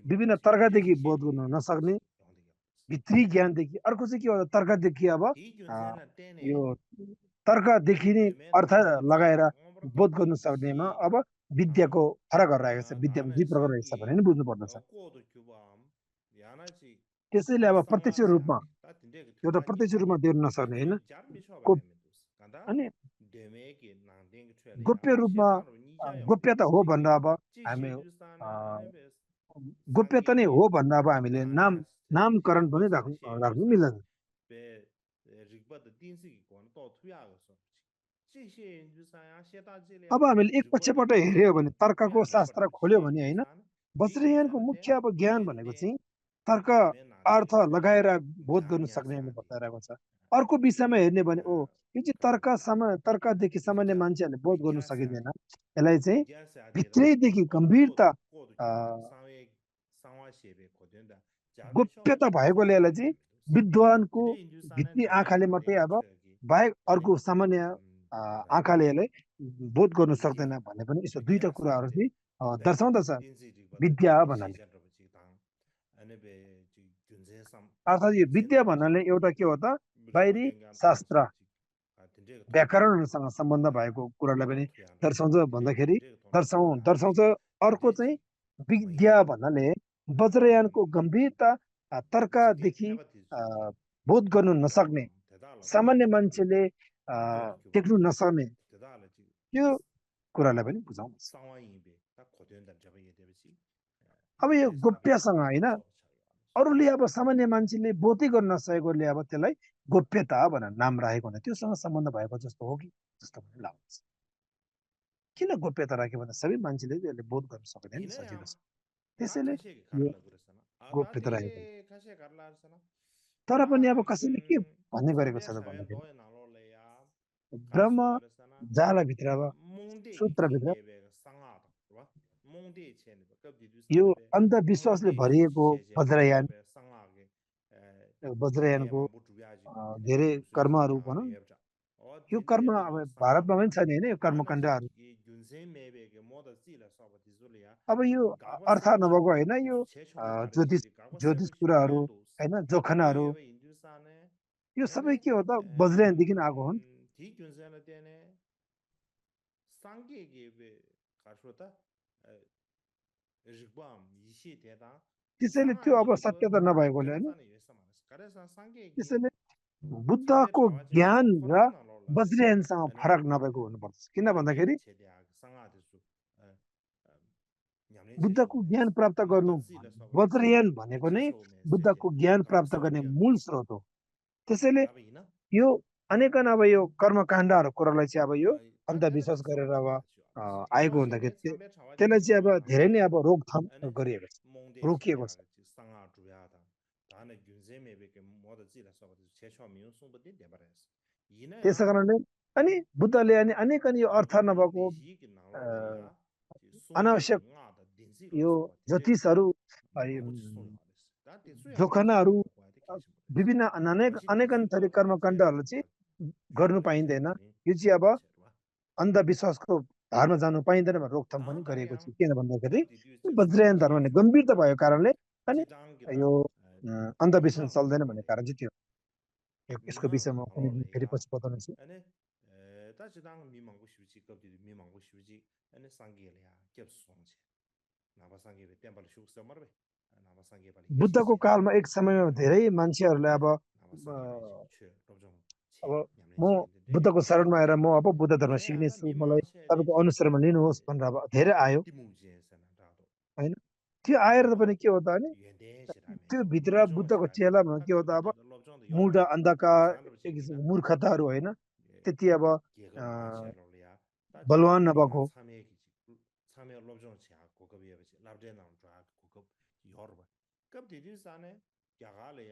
विभिन्न तर्कदेखि बोध गर्नु नसक्ने भित्री ज्ञानदेखि अर्को चाहिँ के हो तर्कदेखि अब यो तर्कदेखि नै अर्थ लगाएर बोध गर्नु सक्नेमा अब विद्याको फरक रहेको छ विद्यामा दुई प्रकार रहेछ भने नि बुझ्नु पर्दछ त्यसैले अब प्रत्यक्ष रूपमा एउटा प्रत्यक्ष रूपमा देख्न नसक्ने होइन अनि गोप्य रूपमा गोप्यता हो भन्दा अब हामी गोप्यता नै हो भन्दा अब हामीले नामकरण पनि राख्नु मिल्दैन अब हामीले एक पक्षबाट हेर्यो भने तर्कको शास्त्र खोल्यो भने होइन वज्रयानको मुख्य अब ज्ञान भनेको चाहिँ तर्क अर्थ लगाएर बोध गर्नु सक्ने बताइरहेको छ अर्को विषयमा हेर्ने भने ओ यो चाहिँ तर्कदेखि सामान्य मान्छेहरूले बोध गर्नु सकिँदैन यसलाई चाहिँ भित्रैदेखि गम्भीरता गोप्यता भएकोले यसलाई चाहिँ विद्वानको भित्री आँखाले मात्रै अब बाहेक अर्को सामान्य आँखाले यसलाई बोध गर्नु सक्दैन भन्ने पनि यस्तो दुईटा कुराहरू चाहिँ दर्शाउँदछ विद्या भन्नाले अर्थात् यो विद्या भन्नाले एउटा के हो त बाहिरी शास्त्र व्याकरणहरूसँग सम्बन्ध भएको कुरालाई पनि दर्शाउँछ भन्दाखेरि दर्शाउँछ अर्को चाहिँ विद्या भन्नाले वज्रयानको गम्भीरता तर्कदेखि बोध गर्नु नसक्ने सामान्य मान्छेले देख्नु नसक्ने त्यो कुरालाई पनि बुझाउँछ अब यो गोप्यसँग होइन अरूले अब सामान्य मान्छेले बोधै गर्न नसकेकोले अब त्यसलाई गोप्यता भनेर नाम राखेको हुँदा त्योसँग सम्बन्ध भएको जस्तो हो कि जस्तो पनि लाग्छ किन गोप्यता राख्यो भन्दा सबै मान्छेले यसले बोध गर्न सक्दैन सजिलो छ त्यसैले यो गोप्यता राखेको तर पनि अब कसैले के भन्ने गरेको छ त भन्दाखेरि ब्रह्म जालभित्र अब सूत्रभित्र यो अन्धविश्वासले भरिएको वज्रयानको धेरै कर्महरू भनौँ यो कर्म अब भारतमा पनि छैन होइन यो कर्मकाण्डहरू अब यो अर्थ नभएको होइन यो ज्योतिष कुराहरू होइन जोखनाहरू यो सबै के हो त वज्रयानदेखि आएको हो नि त्यसैले त्यो अब सत्यता नभएकोले होइन त्यसैले बुद्धको ज्ञान र वज्रयानसँग फरक नभएको हुनुपर्छ किन भन्दाखेरि बुद्धको ज्ञान प्राप्त गर्नु वज्रयान भनेको नै बुद्धको ज्ञान प्राप्त गर्ने मूल स्रोत हो त्यसैले यो अनेकन अब यो कर्मकाण्डहरू कुरालाई चाहिँ अब यो अन्धविश्वास गरेर अब आएको हुँदाखेरि त्यसलाई चाहिँ अब धेरै नै अब रोकथाम गरिएको छ रोकिएको छ त्यसै कारणले अनि बुद्धले अनि अनेकन यो अर्थ नभएको अनावश्यक यो ज्योतिषहरू जोखनाहरू विभिन्न अनेकन थरी कर्मकाण्डहरू चाहिँ गर्नु पाइँदैन यो चाहिँ अब अन्धविश्वासको धारमा जानु पाइँदैन भनेर रोकथाम पनि गरिएको छ किन भन्दाखेरि वज्रयान धर्म भने गम्भीरता भएको कारणले अनि यो अन्धविश्वास चल्दैन भन्ने कारण चाहिँ त्यो यसको विषयमा फेरि पछि बताउनेछु बुद्धको कालमा एक समयमा धेरै मान्छेहरूले अब म बुद्धको शरणमा आएर म अब बुद्ध धर्म सिक्नेछु मलाई तपाईँको अनुसरणमा लिनुहोस् भनेर अब धेरै आयो होइन त्यो आएर पनि के हो त भने त्यो भित्र बुद्धको चेला भनेर के हो त अब मूढ अन्धकार मूर्खताहरू होइन त्यति अब बलवान नभएको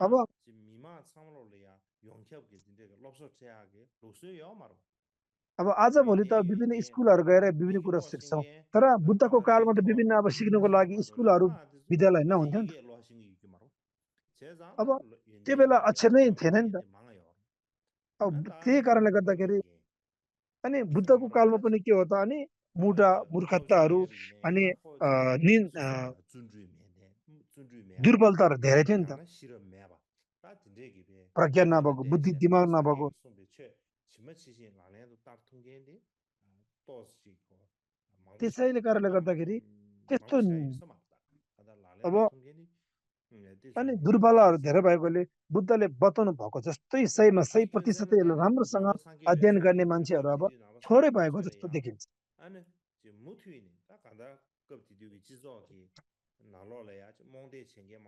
अब अब आज भोलि त विभिन्न स्कुलहरू गएर विभिन्न कुरा सिक्छौँ तर बुद्धको कालमा त विभिन्न अब सिक्नुको लागि स्कुलहरू विद्यालय नहुन्थ्यो नि त अब त्यो बेला अक्षर नै थिएन नि त अब त्यही कारणले गर्दाखेरि अनि बुद्धको कालमा पनि के हो त अनि मूर्खताहरू अनि दुर्बलताहरू धेरै थियो नि त प्रज्ञा नभएको बुद्धि दिमाग नभएको त्यसैले कारणले गर्दाखेरि त्यस्तो अब अनि दुर्बलहरू धेरै भएकोले बुद्धले बताउनु भएको जस्तै सहीमा 100% राम्रोसँग अध्ययन गर्ने मान्छेहरू अब थोरै भएको जस्तो देखिन्छ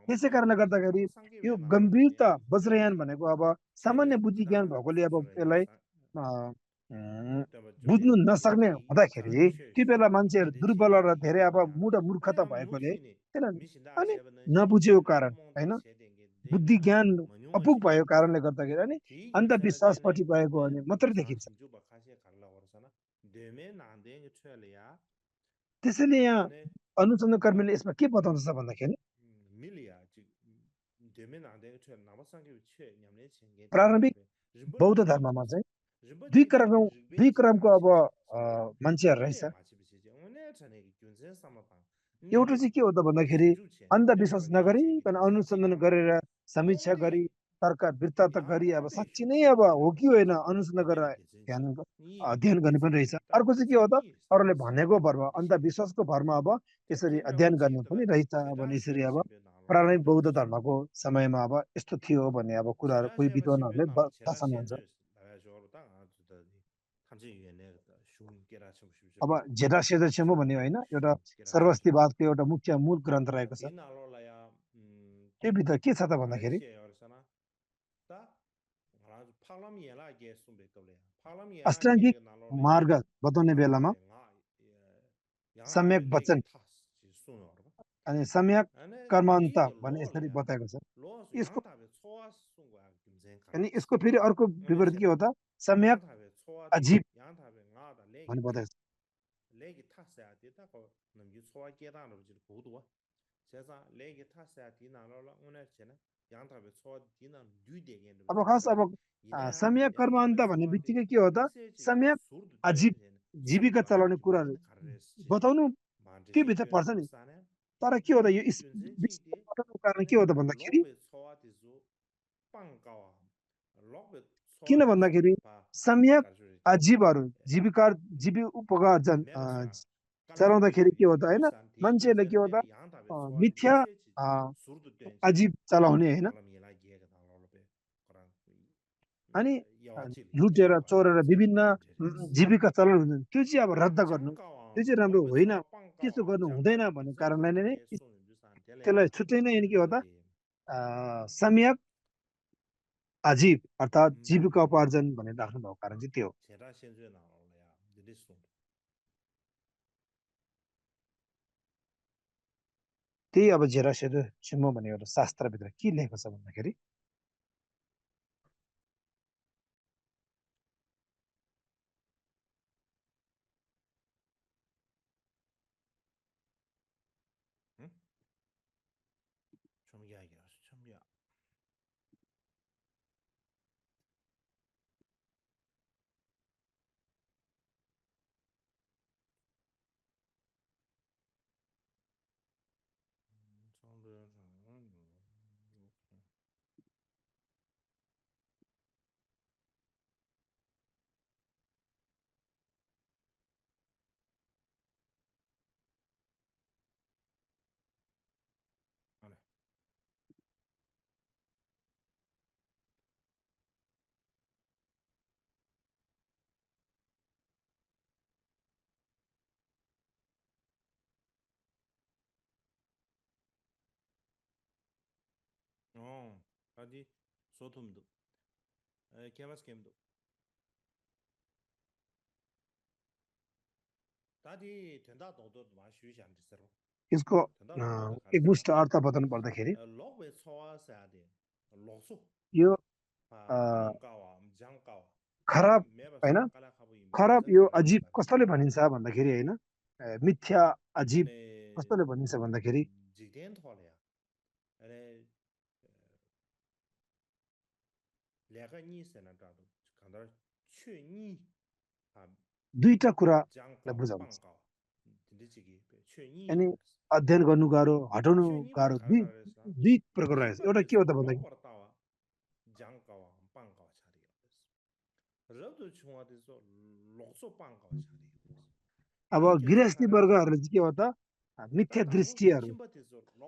त्यसै कारणले गर्दाखेरि यो गम्भीरता वज्रयान भनेको अब सामान्य बुद्धि ज्ञान भएकोले अब यसलाई बुझ्नु नसक्ने हुँदाखेरि त्यो बेला मान्छेहरू दुर्बल र धेरै अब मूर्खता भएकोले अनि नबुझेको कारण होइन बुद्धि ज्ञान अपुग भएको कारणले गर्दाखेरि अनि अन्धविश्वासपट्टि गएको अनि मात्रै देखिन्छ त्यसैले यहाँ अनुसन्धान कर्मीले यसमा के बताउँछ भन्दाखेरि प्रारम्भिक बौद्ध धर्ममा चाहिँ दुई क्रमको अब मान्छेहरू रहेछ एउटा चाहिँ के हो त भन्दाखेरि अन्धविश्वास नगरिकन अनुसन्धान गरेर समीक्षा गरी तर्क वृत्तान्त गरी अब साँच्ची नै अब हो कि होइन अनुसन्धान गरेर अध्ययन गर्ने पनि रहेछ अर्को चाहिँ के हो त अरूले भनेको भरमा अन्धविश्वासको भरमा अब यसरी अध्ययन गर्ने पनि रहेछ भने यसरी अब प्रारम्भिक बौद्ध धर्मको समयमा अब यस्तो थियो भन्ने अब कुराहरू कोही विद्वानहरूले दर्शाउनुहुन्छ अब जेठा सेजो भन्ने होइन एउटा सर्वस्तिवादको एउटा मुख्य मूल ग्रन्थ रहेको छ त्यो भित्र के छ त भन्दाखेरि अष्टाङ्गिक मार्ग बताउने बेलामा सम्यक वचन अनि सम्यक कर्मान्त भन्ने यसरी बताएको छ अनि यसको फेरि अर्को विपरीत के हो त सम्यक अजीब भन्ने बताएको छ अब खास अब सम्यक कर्मान्त भन्ने बित्तिकै के हो त सम्यक अजीब जीविका चलाउने कुराहरू बताउनु त्यो भित्र पर्छ नि। तर के हो त यो विश्वको कारण के हो त भन्दाखेरि किन भन्दाखेरि सम्यक जीवहरू जीविकोपार्जन चलाउँदाखेरि के हो त होइन, मान्छेहरूले के हो त मिथ्या आजीव चलाउने होइन, अनि लुटेर चोरेर विभिन्न जीविका चलाउनु त्यो चाहिँ अब रद्द गर्नु, त्यो चाहिँ राम्रो होइन, त्यस्तो गर्नु हुँदैन भन्ने कारणले नै त्यसलाई छुट्टै नै के हो त सम्यक आजीव अर्थात् जीविकोपार्जन भनेर राख्नु भएको कारण चाहिँ त्यो हो। त्यही अब जेरासेदो छिम्मो भन्ने एउटा शास्त्रभित्र के लेखेको छ भन्दाखेरि यसको एकमुष्ट अर्थ बताउनु पर्दाखेरि यो खराब होइन, खराब यो अजीब कसले भनिन्छ भन्दाखेरि होइन, मिथ्या अजीब कसले भनिन्छ भन्दाखेरि दुईटा कुरालाई बुझाउँछ, अनि अध्ययन गर्नु गाह्रो हटाउनु गाह्रो दुई प्रकार रहेछ। एउटा के हो त भन्दाखेरि अब गृहस्थी वर्गहरूले चाहिँ के हो त मिथ्या दृष्टिहरू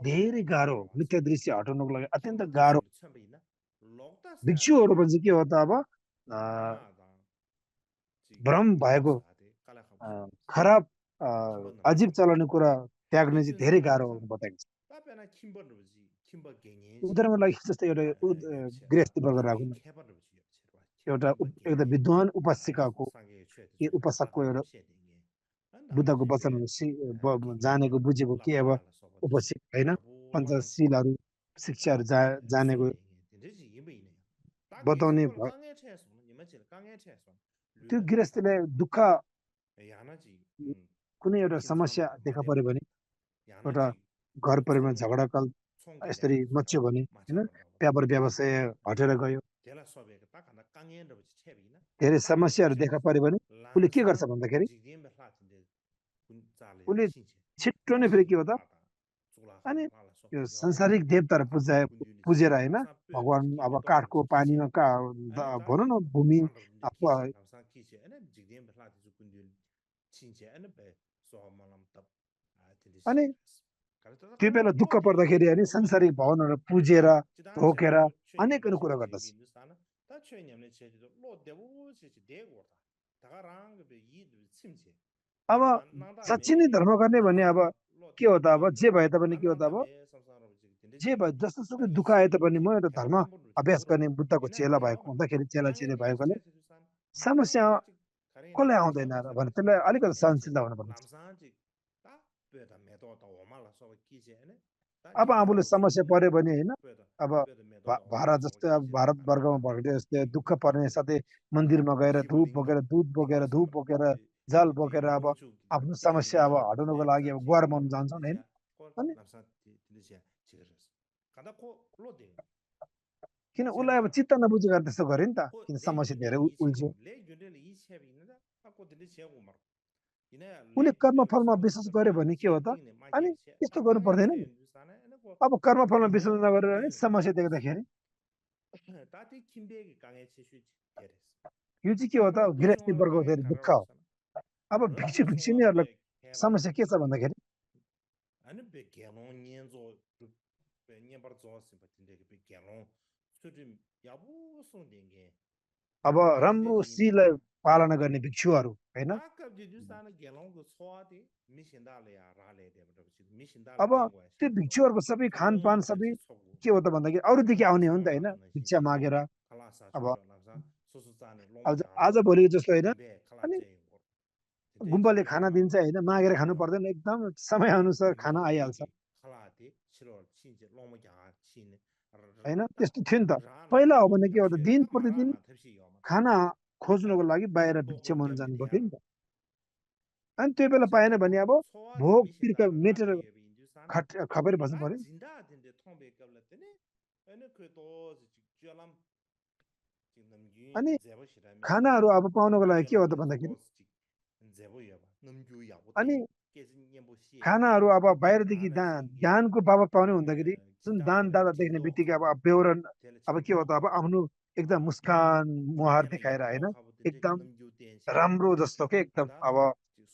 धेरै गाह्रो, मिथ्या दृष्टि हटाउनको लागि अत्यन्त गाह्रो। भिक्षुहरू पनि के हो त अब भ्रम भएको खराब अजीब चलाउने कुरा त्याग्ने चाहिँ धेरै गाह्रो बताइन्छ। उदाहरणको लागि जस्तै एउटा गृहस्थी वर्ग राखौँ, एउटा एकदम विद्वान उपासिकाको उपासकको एउटा बुद्धको वचनहरू जानेको बुझेको के अब उपासक होइन, पञ्चशीलहरू शिक्षाहरू जानेको बताउने त्यो गृहस्थीलाई दुःख कुनै एउटा समस्या देखा पर्यो भने, एउटा घर परिवारमा झगडाकाल यसरी मच्यो भने होइन, व्यापार व्यवसाय हटेर गयो, धेरै समस्याहरू देखा पर्यो भने उसले के गर्छ भन्दाखेरि उसले छिट्टो नै फेरि के हो त अनि यो संसारिक देवताहरू पुजेर होइन, भगवान अब काठको पानीमा भनौँ न भूमि अनि त्यो बेला दुःख पर्दाखेरि अनि संसारिक भवनहरू पुजेर ढोकेर अनेक कुरा गर्दछ। अब साँच्ची नै धर्म गर्ने भने अब के हो त, अब जे भए तापनि के हो त, अब जे भए जस्तोसुकै दुःख आए तापनि म एउटा धर्म अभ्यास गर्ने बुद्धको चेला भएको हुँदाखेरि, चेला चेली भएकोले समस्या कसलाई आउँदैन र भने त्यसलाई अलिकति सहनशीलता हुनुपर्छ। अब आफूले समस्या पर्यो भने होइन, अब भारत जस्तै अब भारतवर्गमा भएको जस्तै दुःख पर्ने साथै मन्दिरमा गएर धुप बोकेर जल बोकेर अब आफ्नो समस्या अब हटाउनको लागि अब गुहार माग्न जान्छन् होइन, अनि किन उसलाई अब चित्त नबुझेर त्यस्तो गर्यो नि त, किन समस्या धेरै उल्झ्यो। उसले कर्मफलमा विश्वास गर्यो भने के हो त अनि यस्तो गर्नु पर्दैन नि अब कर्मफलमा विश्वास नगरेर नि समस्या देख्दाखेरि यो चाहिँ के हो त गृहस्थी वर्गको फेरि दुःख हो अब भिक्षु भिक्षुनीहरूलाई समस्या के छ भन्दाखेरि अनि बेग्यानो नियन्जो बेन्या बर जोस बतिले बेग्यानो सुदि याबु सोंदेंगे अब राम्रो सीलाई पालना गर्ने भिक्षुहरू हैन अब त्यो भिक्षुहरूको सबै खानपान सबै के हो त भन्दाखेरि अरूदेखि आउने हो नि त हैन भिक्षा मागेर अब आज भोलि जस्तो होइन अनि गुम्बाले खाना दिन्छ होइन मागेर खानु पर्दैन एकदम समय अनुसार खाना आइहाल्छ होइन त्यस्तो थियो नि त पहिला हो भने के हो त दिन प्रतिदिन खाना खोज्नको लागि बाहिर भिक्षा माग्न जानु पर्थ्यो नि त अनि त्यो बेला पाएन भने अब भोक तिर्खा मेटेर खपेर बस्नु पर्यो अनि खानाहरू अब पाउनको लागि के हो त भन्दाखेरि अनि खानाहरू अब बाहिरदेखि दानको बाबत पाउने हुँदाखेरि जुन दानदाता देख्ने बित्तिकै अब बेहोरन अब के हो त अब आफ्नो एकदम मुस्कान मुहार देखाएर होइन एकदम राम्रो जस्तो के एकदम अब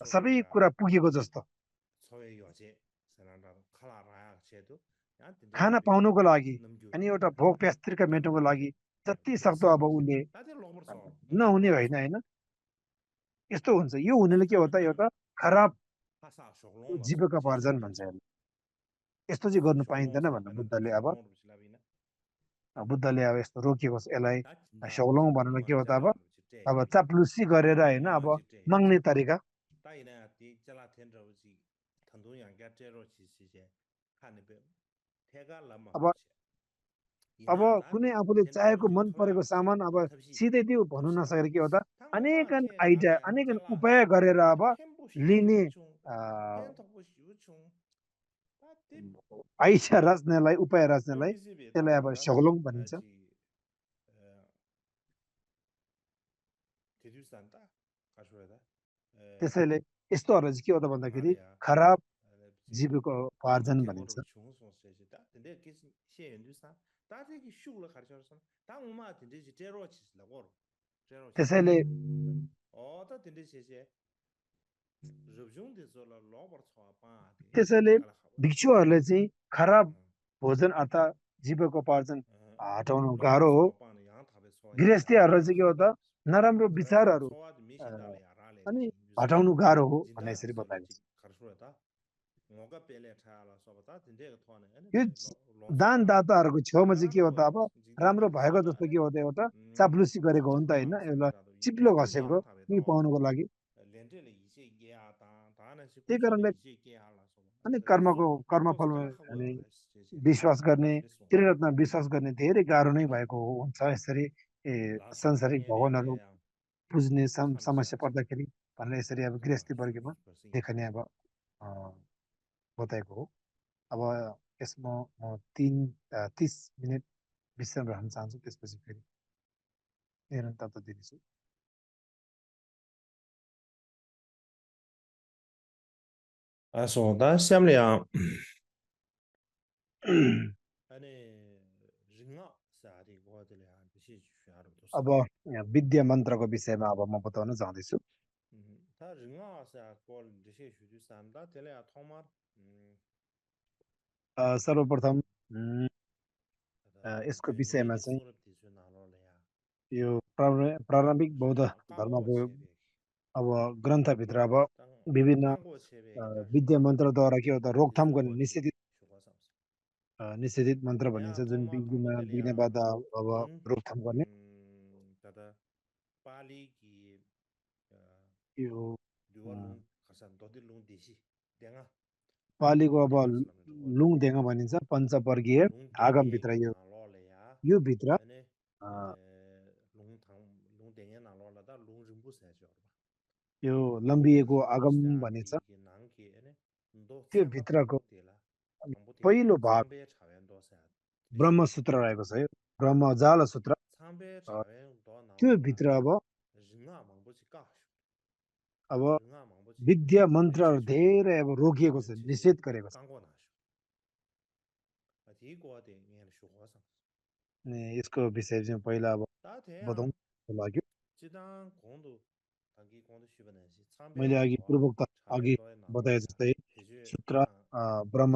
सबै कुरा पुगेको जस्तो खाना पाउनुको लागि अनि एउटा भोक प्यास तिर्खा मेट्नुको लागि जति सक्दो अब उसले नहुने होइन होइन यस्तो हुन्छ यो हुनेले के हो त एउटा खराब जीविकोपार्जन भन्छ यस्तो चाहिँ गर्नु पाइँदैन भन्नु बुद्धले अब यस्तो रोकेको छ यसलाई शौलङ भनेर के हो त अब चाप्लुसी गरेर होइन अब माग्ने तरिका अब कुनै आफूले चाहेको मन परेको सामान अब सिधै त्यो भन्नु नसकेर के हो त अनेकन आइडिया अनेकन उपाय गरेर अब लिने आइडिया रच्नेलाई उपाय रच्नेलाई त्यसलाई अब शौलङ भनिन्छ त्यसैले यस्तोहरू चाहिँ के हो त भन्दाखेरि खराब जीविकोपार्जन भनिन्छ त्यसैले भिक्षुहरूले चाहिँ खराब भोजन अर्थात् जीविकोपार्जन हटाउनु गाह्रो हो गृहस्थीहरूलाई चाहिँ के हो त नराम्रो विचारहरू अनि हटाउनु गाह्रो हो भन्ने यसरी बताइन्छ यो दानदाताहरूको छेउमा चाहिँ के हो त अब राम्रो भएको जस्तो के हो त एउटा चाप्लुसी गरेको हो नि त होइन एउटा चिप्लो घसेको केही पाउनुको लागि त्यही कारणले अनि कर्मफलमा अनि विश्वास गर्ने त्रिरत्न विश्वास गर्ने धेरै गाह्रो नै भएको हुन्छ यसरी सांसारिक भगवानहरू बुझ्ने समस्या पर्दाखेरि भनेर यसरी अब गृहस्थी वर्गमा देखने अब बताएको हो अब यसमा म 30 मिनट विश्राम राख्न चाहन्छु त्यसपछि फेरि निरन्तरता दिनेछु दा स्यामले अब विद्या मन्त्रको विषयमा अब म बताउन जाँदैछु सर्वप्रथम यसको विषयमा चाहिँ यो प्रारम्भिक बौद्ध धर्मको अब ग्रन्थभित्र अब विभिन्न विद्या मन्त्रद्वारा के हो त रोकथाम गर्ने निषेधित मन्त्र भनिन्छ जुन विघ्न बाधा अब रोकथाम गर्ने यो पालीको अब लुङ देङ भनिन्छ पञ्चवर्गीय आगमभित्र यो भित्र यो लम्बिएको आगम भनिन्छ त्यो भित्रको पहिलो भाग ब्रह्मसूत्र रहेको छ यो ब्रह्मजाल सूत्र त्यो भित्र अब विद्या मन्त्रहरू धेरै अब रोकिएको छ, निषेध गरेको छ। अनि यसको विषय चाहिँ पहिला अब बताउँ लाग्यो। मैले अघि पूर्वोक्त अघि बताए जस्तै सूत्र ब्रह्म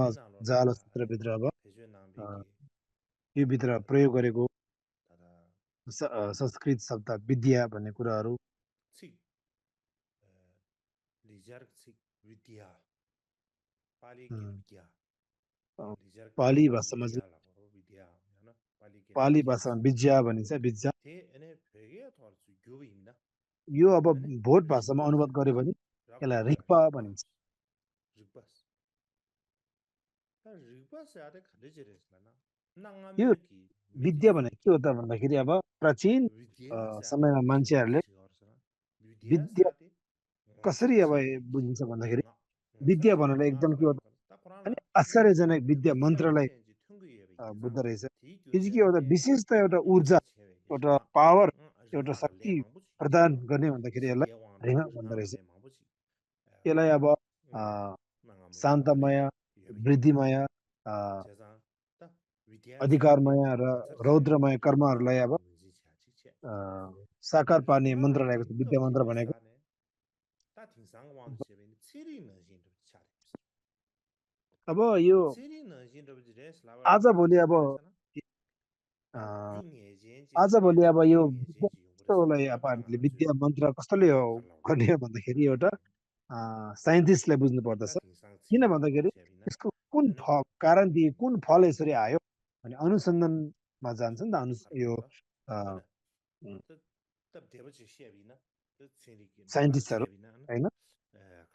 जाल सूत्रभित्र अब यो भित्र प्रयोग गरेको संस्कृत शब्द विद्या भन्ने कुराहरू पाली भाषामा विद्या भनिन्छ, विद्या। यो अब भोट भाषामा अनुवाद गर्यो भने यसलाई ऋग्पा भनिन्छ। यो विद्या भनेको के हो त भन्दाखेरि अब प्राचीन समयमा मान्छेहरूले विद्या कसरी अब बुझिन्छ भन्दाखेरि विद्या भनेर एकदम के हो अनि आश्चर्यजनक विद्या मन्त्रलाई बुझ्दो रहेछ। यो चाहिँ के हो त विशेषतः एउटा ऊर्जा, एउटा पावर, एउटा शक्ति प्रदान गर्ने भन्दाखेरि यसलाई ऋण भन्दो रहेछ। यसलाई अब शान्तमय, वृद्धिमय, अधिकारमय र रौद्रमय कर्महरूलाई अब साकार पार्ने मन्त्र रहेको छ विद्या मन्त्र भनेको। अब यो आजभोलि अब यो कस्तोलाई अब हामीले विद्या मन्त्र कस्तोले हो गर्ने भन्दाखेरि एउटा साइन्टिस्टलाई बुझ्नु पर्दछ। किन भन्दाखेरि यसको कुन कारण दिए कुन फल यसरी आयो भने अनुसन्धानमा जान्छ नि त। यो साइन्टिस्टहरू होइन,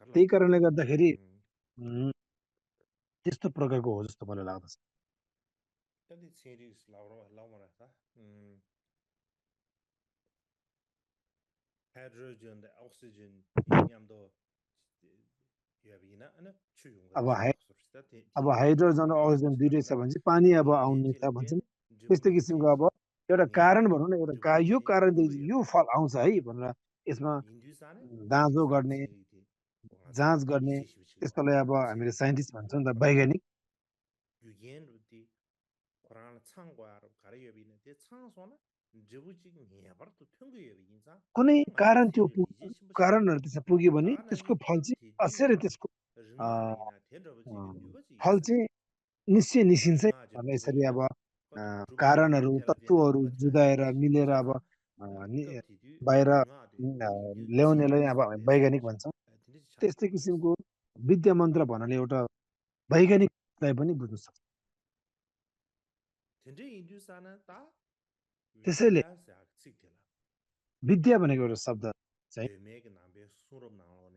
त्यही कारणले गर्दाखेरि त्यस्तो प्रकारको हो जस्तो मलाई लाग्दछ। अब हाइड्रोजन अक्सिजन दुइटै छ भने चाहिँ पानी अब आउने छ भन्छन्। त्यस्तो किसिमको अब एउटा कारण भनौँ न, एउटा यो कारणदेखि यो फल आउँछ है भनेर यसमा दाँजो गर्ने, जाँच गर्ने, त्यस्तोलाई अब हामीले साइन्टिस्ट भन्छौँ नि त, वैज्ञानिक। कुनै कारण त्यो कारणहरू त्यसमा पुग्यो भने त्यसको फल चाहिँ अश्चर्य, त्यसको फल चाहिँ निश्चय निस्किन्छ भनेर यसरी अब कारणहरू तत्त्वहरू जुदाएर मिलेर अब बाहिर ल्याउनेलाई अब वैज्ञानिक भन्छौँ। त्यस्तै किसिमको विद्या मन्त्र भन्नाले एउटा वैज्ञानिकलाई पनि बुझ्न सक्छ। त्यसैले विद्या भनेको एउटा शब्द चाहिँ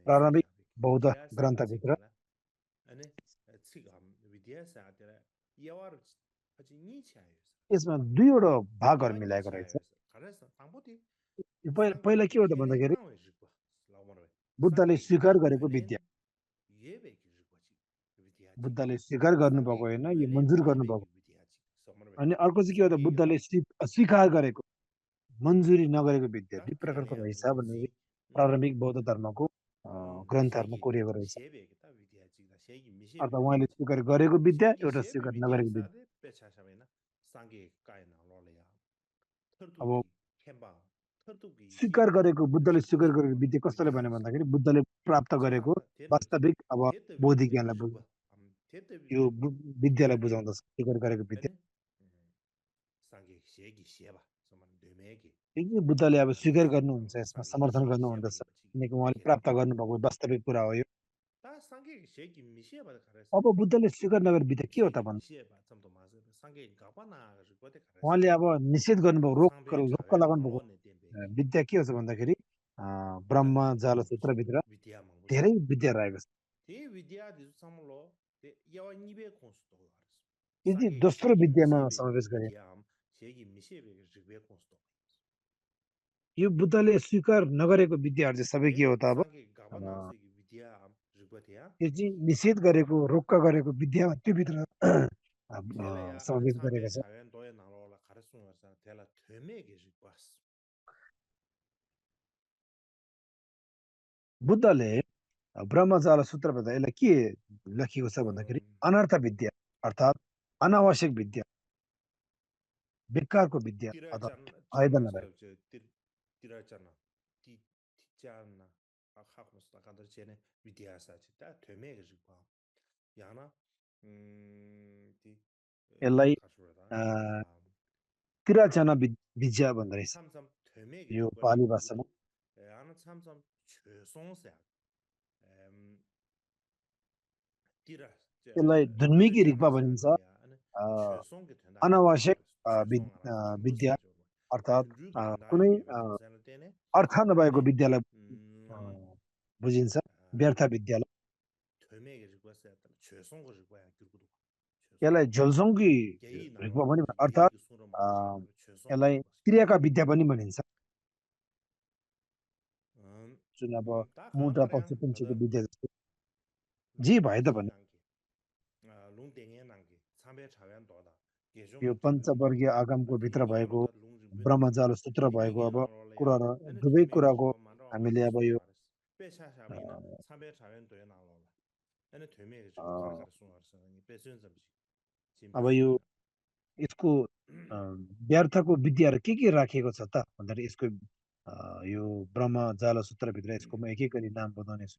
प्रारम्भिक बौद्ध ग्रन्थभित्र यसमा दुईवटा भागहरू मिलाएको रहेछ। पहिला के हो त भन्दाखेरि बुद्धले स्वीकार गरेको विद्या, बुद्धले स्वीकार गर्नुभएको होइन, यो मन्जुर गर्नुभएको। अनि अर्को चाहिँ के हो त बुद्धले अस्वीकार गरेको, मन्जुरी नगरेको विद्या। दुई प्रकारको रहेछ भन्ने प्रारम्भिक बौद्ध धर्मको ग्रन्थहरूमा कोरिएको रहेछ। अर्थात् उहाँले स्वीकार गरेको विद्या, एउटा स्वीकार नगरेको विद्या। अब स्वीकार गरेको, बुद्धले स्वीकार गरेको विद्या कस्तोले भन्यो भन्दाखेरि बुद्धले प्राप्त गरेको वास्तविक अब बौद्धिक ज्ञानलाई बुझ्नु, यो विद्यालाई बुझाउँदछ स्वीकार गरेको विद्या। बुद्धले अब स्वीकार गर्नुहुन्छ, यसमा समर्थन गर्नुहुँदछ, किनकि उहाँले प्राप्त गर्नुभएको वास्तविक कुरा हो यो। अब बुद्धले स्वीकार नगरेको विद्या के हो त भन्नु, उहाँले अब निषेध गर्नुभएको, रोक्क लगाउनु भएको विद्या के हो त भन्दाखेरि ब्रह्म जाल सूत्रभित्र धेरै विद्या रहेको छ। यो चाहिँ दोस्रो विद्यामा समावेश गरे। यो बुद्धले स्वीकार नगरेको विद्याहरू चाहिँ सबै के हो त अब यो चाहिँ निषेध गरेको, रोक्क गरेको विद्या त्यो भित्र समावेश गरेको छ। बुद्धले ब्रह्मजाल सूत्रबाट यसलाई के लेखिएको छ भन्दाखेरि अनर्थ विद्या अर्थात् अनावश्यक विद्या बेकारको विद्या अथवा फाइदा नभएको तिरचना तिचाना आखाखुस्ता कादर चेने विद्यासा चिता थेमे गजिपा याना ती यसलाई खासुरदा तिरचना विद्या भन्दो रहेछ samsam थेमे यो गजिपा पाली भाषामा याना samsam छेसोंसे तिरा यसलाई दुन्मिकी रिक्पा भनिन्छ अनावश्यक विद्या अर्थात् कुनै अर्थ नभएको विद्यालाई बुझिन्छ व्यर्थ विद्यालाई यसलाई झोलसोङकी रिक्पा पनि अर्थात् यसलाई क्रियाका विद्या पनि भनिन्छ जुन अब मुद्रा पक्ष पन्छीको विद्या जस्तो जे भए त भने यो पञ्चवर्गीय आगमको भित्र भएको ब्रह्मजाल सूत्र भएको अब कुरा दुवै कुराको हामीले अब यो अब यो यसको व्यर्थको विद्याहरू के राखिएको छ त भन्दाखेरि यसको यो ब्रह्मजाल सूत्रभित्र यसको म एक एक गरी नाम बताउने छु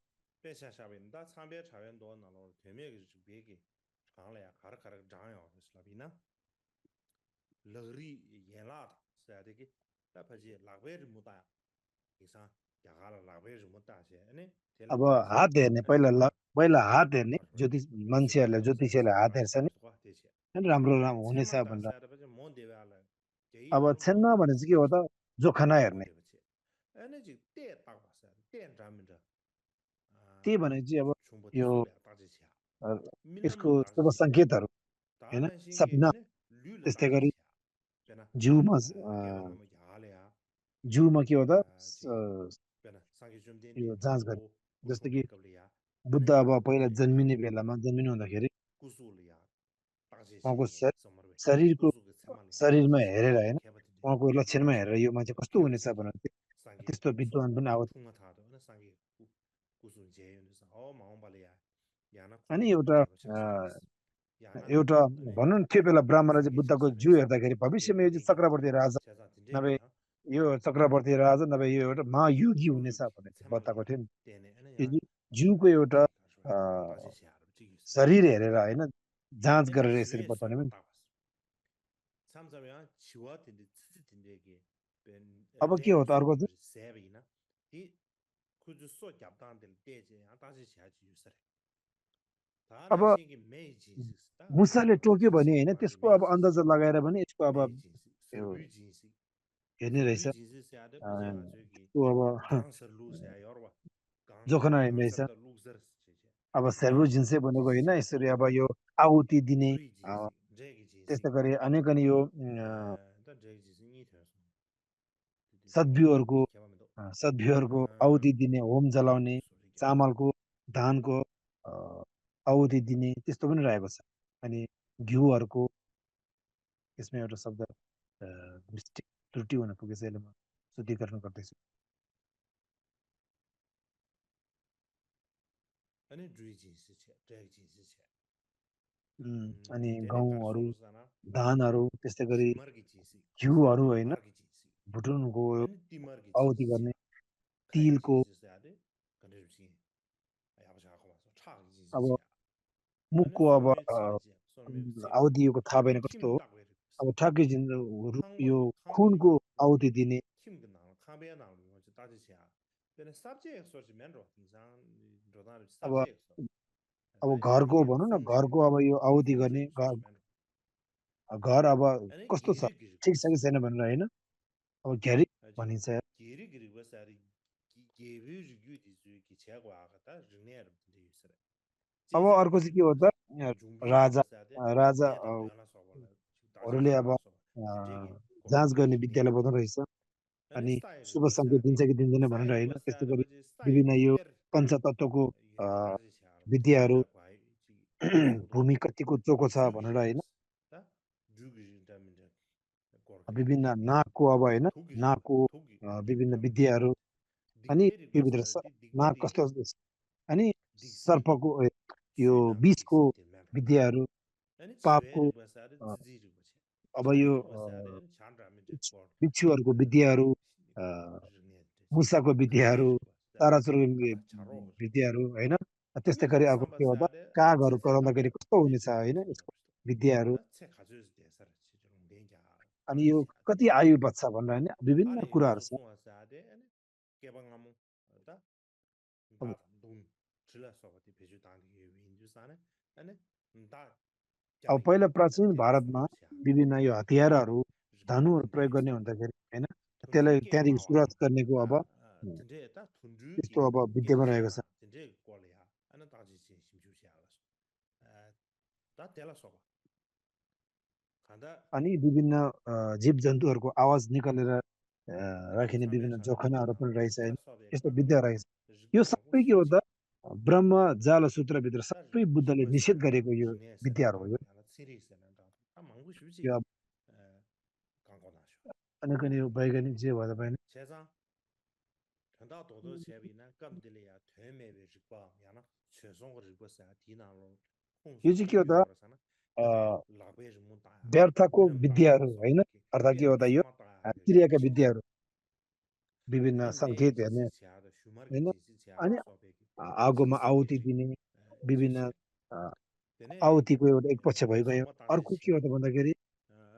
अब हात हेर्ने पहिला हात हेर्ने ज्योतिष मान्छेहरूले ज्योतिषीहरूले हात हेर्छ नि राम्रो हुनेछ भनेर अब छेन्न भने चाहिँ के हो त जोखाना हेर्ने त्यही भने चाहिँ अब यो यसको शुभ सङ्केतहरू होइन सपना त्यस्तै गरी जिउमा के हो त यो जाँच गर्ने जस्तो कि बुद्ध अब पहिला जन्मिने बेलामा जन्मिनु हुँदाखेरि उहाँको शरीरमा हेरेर होइन उहाँको लक्षणमा हेरेर यो मान्छे कस्तो हुनेछ भनेर त्यस्तो विद्वान पनि आएको अनि एउटा भनौँ न त्यो बेला ब्राह्मणले चाहिँ बुद्धको जिउ हेर्दाखेरि भविष्यमा यो चाहिँ चक्रवर्ती राजा नभए यो चक्रवर्ती राजा नभए यो एउटा महायोगी हुनेछ भनेर बताएको थियो नि जिउको एउटा शरीर हेरेर होइन जाँच गरेर यसरी बताउने पनि अब के हो त अर्को अब मुसाले टोक्यो भने होइन त्यसको अब अन्दाज लगाएर पनि यसको अब हेर्ने रहेछ अब जोखना हेर्ने रहेछ अब सेर्बु जिन्से भनेको होइन यसरी अब यो आहुति दिने त्यस्तै गरी अनेक यो सद्बियोहरूको आहुति दिने होम जलाउने चामलको धानको आहुति दिने त्यस्तो पनि रहेको छ अनि घिउहरूको यसमा एउटा शब्द मिस्टेक त्रुटि हुन पुगेछ यसले म शुद्धिकरण गर्दैछु अनि गहुँहरू धानहरू त्यस्तै गरी घिउहरू होइन भुटुनको आहुति गर्ने तिलको अब मुखको अब आहुतिको थाहा भएन कस्तो हो अब ठ्याक्कै यो खुनको आहुति दिने अब घरको भनौँ न घरको अब यो आहुति गर्ने घर अब कस्तो छ ठिक छ कि छैन भनेर होइन अब घेरी भनिन्छ अब अर्को चाहिँ के हो त राजाहरूले अब जाँच गर्ने विद्यालय बताउनु रहेछ अनि शुभ सङ्केत दिन्छ कि दिँदैन भनेर होइन त्यस्तै गरी विभिन्न यो पञ्चतत्त्वको विद्याहरू भूमि कतिको चोखो छ भनेर होइन विभिन्न नागको अब होइन नागको विभिन्न विद्याहरू अनि त्योभित्र नाग कस्तो अनि Dixi सर्पको यो Shuinam विषको Dixi Dilmap विद्याहरू अनि छिवे पापको रिगवा सारे अ, जिजी रिगवा छे अब छिवे यो रिगवा सारे छान रामे जे कोड बिच्छुहरूको विद्याहरू अ, रिने जे मुसाको खजे विद्याहरू रिगवा चराचुरुङ्गी कता छारो विद्याहरू होइन त्यस्तै अनि गरी खा अब साम्बा के हो त सारे अनि कागहरू छेसे कराउँदाखेरि तामे कस्तो हुनेछ भेजु होइन भेजु यसको नपस्तो विद्याहरू त छे खाजु जे सर छिजु डेन्जा अनि ताजे यो छे कति आयु बच्छ भनेर होइन विभिन्न अनि कुराहरू लजु छ सुवा सारे अनि केबंगामु त अब 다 돈 질러서 어디 배주 당기 인주산에 아니 다 अब 자비 पहिला प्राचीन 데라 भारतमा 소바샤 विभिन्न यो हतियारहरू रिगबा धनुहरू प्रयोग गर्ने 딘데스 हुँदाखेरि होइन 톤주 त्यसलाई 게 त्यहाँदेखि मावा सुरुवात गर्नेको अब 딘데 다 톤주 त्यस्तो 게 अब 게 विद्यमान रहेको छ 마와 딘데 꼴이야 아니 다지 심주시야 다 데라 소바 간다 अनि विभिन्न जीव जन्तुहरूको आवाज निकालेर राखिने 참에 विभिन्न 사람 जोखनाहरू 데라 पनि रहेछ होइन 데라 소베 यस्तो 가다 विद्या रहेछ यो रिगबा सबै के हो 시체 त ब्रह्म जाल सूत्रभित्र 다 सबै बुद्धले रिगबा निषेध 세나다 गरेको यो रिने विद्याहरू 세나다 हो यो याला सिरिस 세나다 다 망고 쉽지 यो अब 강고나쇼 अनेकन यो वैज्ञानिक जे भए पनि 세상 전다 도도 세비나 깜들이야 되매베 직바 야나 최송거 직바사 디나로 यो 홍수 चाहिँ के हो त 유여라사나 베네 라베즈 문다야 व्यर्थको 이름 विद्याहरू 바라서 होइन 이렇게 अर्थात् के 이름 हो त यो 소마다 क्रियाका विद्याहरू विभिन्न 딘데 सङ्केत हेर्ने 지지치야도 슈마르게 होइन 지지치야도 अनि 소베기 आगोमा 지지게 आहुति दिने विभिन्न 지지 अ, 베네 आहुतिको एउटा एक पक्ष भइगयो 소마다지 अर्को के हो त भन्दाखेरि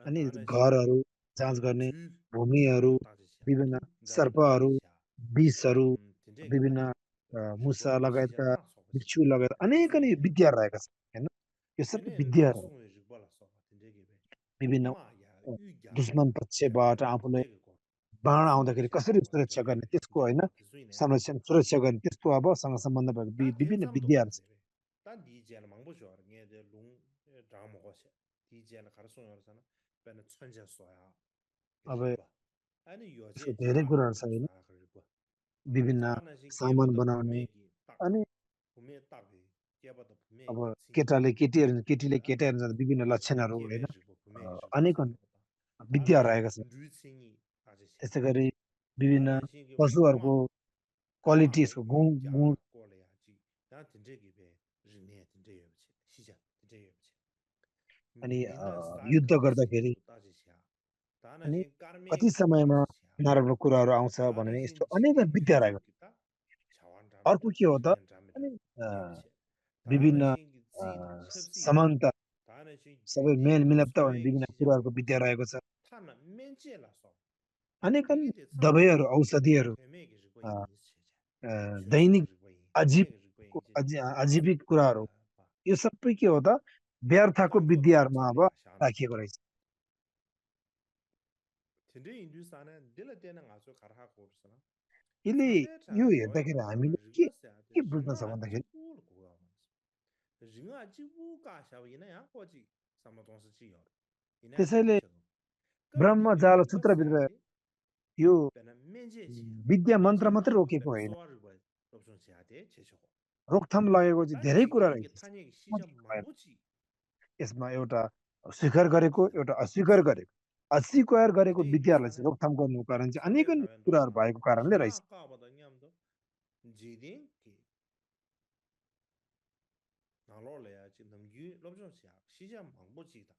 अनि 다나시 घरहरू जाँच गर्ने 주 भूमिहरू 다지시야 विभिन्न 두 सर्पहरू 다지시야 विषहरू 딘데 विभिन्न मुसा 직바 लगायतका 시잖아 소바시 भिक्षु लगायत अनेक नै 지지네 विद्या रहेका छन् होइन यो सबै 얘네 विद्याहरू 가성의 직발라서 된대게 배 विभिन्न 마야 유야 दुश्मन पक्षबाट 되매로 आफूलाई 된대게 거 बाण आउँदाखेरि 소바샤 कसरी 와 सुरक्षा 되매 गर्ने त्यसको होइन 된대게 기수이네 संरक्षण सुरक्षा गर्ने त्यस्तो अब सँग सम्बन्ध भएको 다 विभिन्न 대잠도 विद्याहरू छ 가세요 단 디제는 망보죠 얘들 롱 장모 거세 디제는 가르쳐 놓으잖아 배는 천재 쏘야 अब 리바 아니 यसको 요제 धेरै 자 कुराहरू छ होइन 쏘야 그리고 विभिन्न 다는 신 सामान 깨버도 बनाउने 분명히 딱 अनि 분명히 딱이 깨버도 अब 분명히 칭기 केटाले केटीले 아 केटा हेर्न जाँदा विभिन्न लक्षणहरू होइन 깨베지고 분명히 지고 अनेक 칭기 거다 विद्या 다는 रहेका छन् 류칭이 아저씨야 त्यसै गरी विभिन्न 다는 신기 पशुहरूको क्वालिटी 마 यसको गुण गुण 야 꼴래야지 나 된저기 배 리네 된저여지 시작 된저여지 अनि 민나 युद्ध 사이다 गर्दाखेरि 신기도 따지시야 다는 अनि 신 कति 까르메기 समयमा 따지시야 नराम्रो कुराहरू आउँछ 다는 भन्ने यस्तो 신 अनेक 지게 विद्या रहेको 쥐죽기다 자완 अर्को 잠이다 के हो त 지년 잠이다 अनि 여비치 다는 विभिन्न 신기 지다 첩시다 समानता 다는 신 सबै 주디 मेलमिलापता भन्ने 소매기 विभिन्न 시작 कुराहरूको विद्या 망보시야 रहेको छ 타는 맨제라서 अनेकन 이게 대 दबाईहरू 상관없어 औषधिहरू 되매기 अ, 지고 있지 अ, दैनिक 최송을 지고 अजीब 되매기 지고 이제 अजीविक कुराहरू यो सबै के हो त व्यर्थको 강고도 विद्याहरूमा अब 차례야 샤나 राखिएको रहेछ 근데 인류사는 딜라 때는 아주 가라하고 그러잖아 यसले यो 사대자 हेर्दाखेरि 로이가와 हामीले 리버스야 के बुझ्दछ 링아 भन्दाखेरि 지부를 고가 링아 지부가 샤위나야 거지 사마동스 지요 이나 त्यसैले 딘디셔 ब्रह्म 깜딜레 जाल सूत्रभित्र 리버스야데 यो 베나 मेन्जे시या विद्या मन्त्र मात्रै मेन्जे마 रोकेको 베나 होइन 소아르고 롭션시야데 제초고 रोकथाम लगेको चाहिँ 다 धेरै कुरा 지게게 रहेछ 타니기 시점 망보지 यसमा एउटा स्वीकार गरेको एउटा अस्वीकार गरेको अस्वीकार गरेको 근데 विद्याहरूलाई चाहिँ 인류사는 रोकथाम गर्नुको कारण चाहिँ 사대 अनेकन 자연도 कुराहरू 하나 भएको कारणले रहेछ 링아 까보다냐면도 지딩기 나로래야 지금 유 롭션시야 시점 망보지다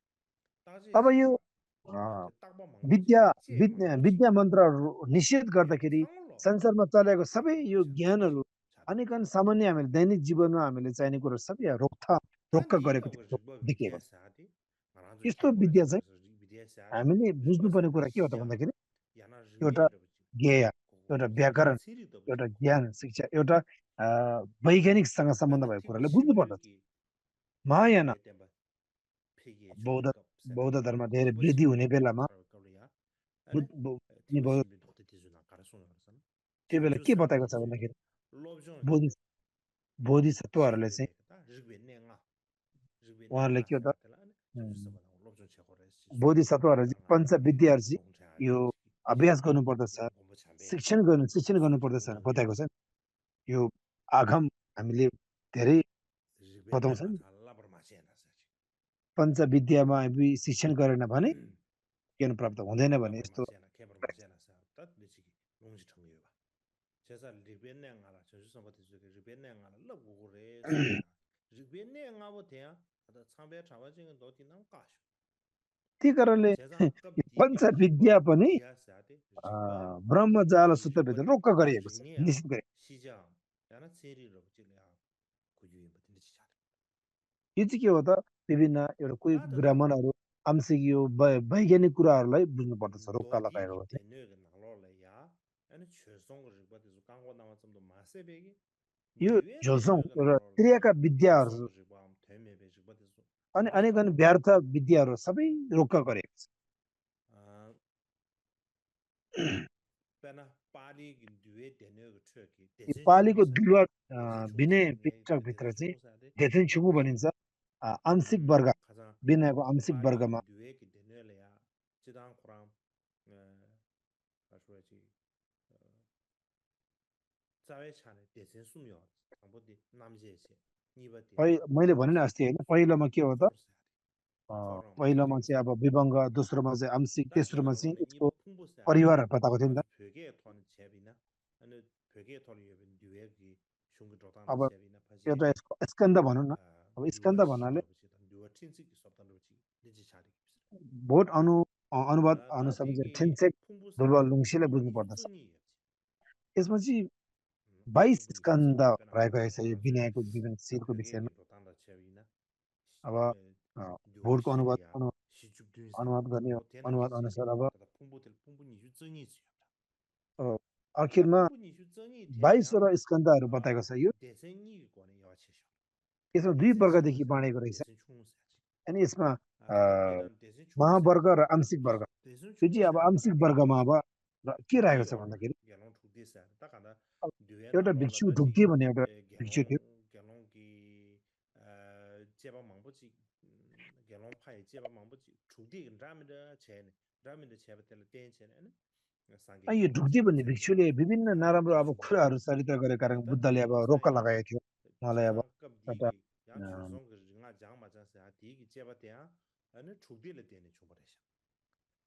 अब यो 따지시야 अ, 이렇게 딱봐 विद्या 망보지 제 विद्या 망보지 मन्त्रहरू निषेध 예 गर्दाखेरि 상을로 संसारमा चलेको सबै 딱봐 यो 마셔 ज्ञानहरू 자비 अनेकन सामान्य हामीले दैनिक जीवनमा हामीले चाहिने कुरो सबै रोक्का गरेको 단디가 त्यस्तो 그러지 뭐 देखिएको छ 비디에스하디 나라도 यस्तो विद्या 개발해서 चाहिँ 그래서 비디에스하디 हामीले बुझ्नुपर्ने कुरा के हो त 시작 भन्दाखेरि 야나 एउटा 르메르 ज्ञेय 그거 एउटा 진짜 व्याकरण 세리도 एउटा 버지고 ज्ञान शिक्षा एउटा अ, वैज्ञानिकसँग सम्बन्ध भएको 베네틱 कुरालाई बुझ्नुपर्दछ 시메르기 महायान 베템바 폐기에 बौद्ध 주니까 बौद्ध 세나다 धर्म धेरै वृद्धि 버시고 हुने बेलामा 거리야 아니 अनि बौद्ध 티버시비 독대 티주나 가르소나 그러잖아 त्यो बेला 진주 के बताएको छ 사바이지 भन्दाखेरि 로브존 बोधि बोधिसत्वहरूले चाहिँ 시베베다 르베네가 उहाँहरूले 르베네가 के हो त 사야들 아니 진주 उम्, 사바나 लोब्जोन 체코레스 बोधिसत्वहरूले चाहिँ 랑아 पञ्चविद्याहरू चाहिँ यो 동차야데 अभ्यास गर्नुपर्दछ 공부 참배 शिक्षण गर्नुपर्दछ भनेर बताएको छ यो आगम हामीले धेरै 르베네 बताउँछ नि 마탈라 버마시에나 사지 पञ्चविद्यामा शिक्षण गरेन भने ज्ञान प्राप्त हुँदैन भने 라버 यस्तो 마시에나 케버 마시에나 사다 미치기 농지 청유가 제사 리벤네가라 저주선부터 리벤네가라 러고고래 소야 리벤네가 돼야 다 참배 잡아지는 도티난 가쇼 ती कारणले 제사 पञ्च 갑디 विद्या 릭바 पनि 디아사데 릭바 ब्रह्मजाल सूत्रभित्र 미슈바데 रोक्क गरिएको छ, 링니야 निश्चित गरिएको 시장 야나 세리로 지려야 구유인 버튼 지자 छ। यो चाहिँ के हो त विभिन्न एउटा कोही 나더다 ब्राह्मणहरू आंशिक यो वैज्ञानिक कुराहरूलाई बुझ्नु पर्दछ रोक्का लगाएको 도디기 चाहिँ। 데네가 나로래야 아니 최송거 릭바데 강고 나와 좀더 마세베기 यो 니웨 झोलसङ 데네가 एउटा 나로래 क्रियाका विद्याहरू 최송거 릭바 되메베 릭바데 अनि 릭바 अनेक व्यर्थ विद्याहरू सबै रोक्क गरेको छ। 아 पेना पाली दुवे देनेको छ कि यो देशन पालीको दुर्वा छुङ विनय छ पिटकभित्र देशन चाहिँ छुङ सादे देथेन छुगु भनिन्छ। आंशिक वर्ग खाजा विनयको आंशिक पाली वर्गमा दुवे कि देनेले या जिदाङ खुराम 가서지 자외 차네 대신 수명 당보디 남제세 니버디 मैले भने नि अस्ति होइन, पहिलोमा के हो त फोरम पहिलोमा चाहिँ अब विभङ्ग, दोस्रोमा चाहिँ आंशिक, तेस्रोमा चाहिँ 다시로는 यसको 이거 풍부세 परिवार बताएको थियो नि त। 벽에 토는 제비나 아니 벽에 토는 여빈 뉴욕이 슝기 조단 अब 제비나 파지 एउटा यसको स्कन्द भनौँ न, अब स्कन्द भन्नाले 뉴욕 틴식 있었다는 거지 निजी 차리 भोट अनुवाद अनुसार चाहिँ ठिनसेक ध्रुव लुङ्सीले बुझ्नु पर्दछ। यसमा चाहिँ 22 स्कन्द रहेको रहेछ यो विनयको विभिन्न शिरको विषयमा। अब भोटको अनुवाद गर्ने अनुवाद अनुसार अब आखिरमा 22 वटा स्कन्दहरू बताएको छ। यो यसमा दुई वर्गदेखि बाँडेको रहेछ। अनि यसमा महावर्ग र आंशिक वर्ग, यो चाहिँ अब आंशिक वर्गमा अब के रहेको छ भन्दाखेरि एउटा भिक्षु ढुक्दी भन्ने एउटा भिक्षु थियो। यो ढुक्दी भन्ने भिक्षुले विभिन्न नराम्रो अब कुराहरू चरित्र गरेको कारण बुद्धले अब रोक्क लगाएको थियो उहाँलाई। अब एउटा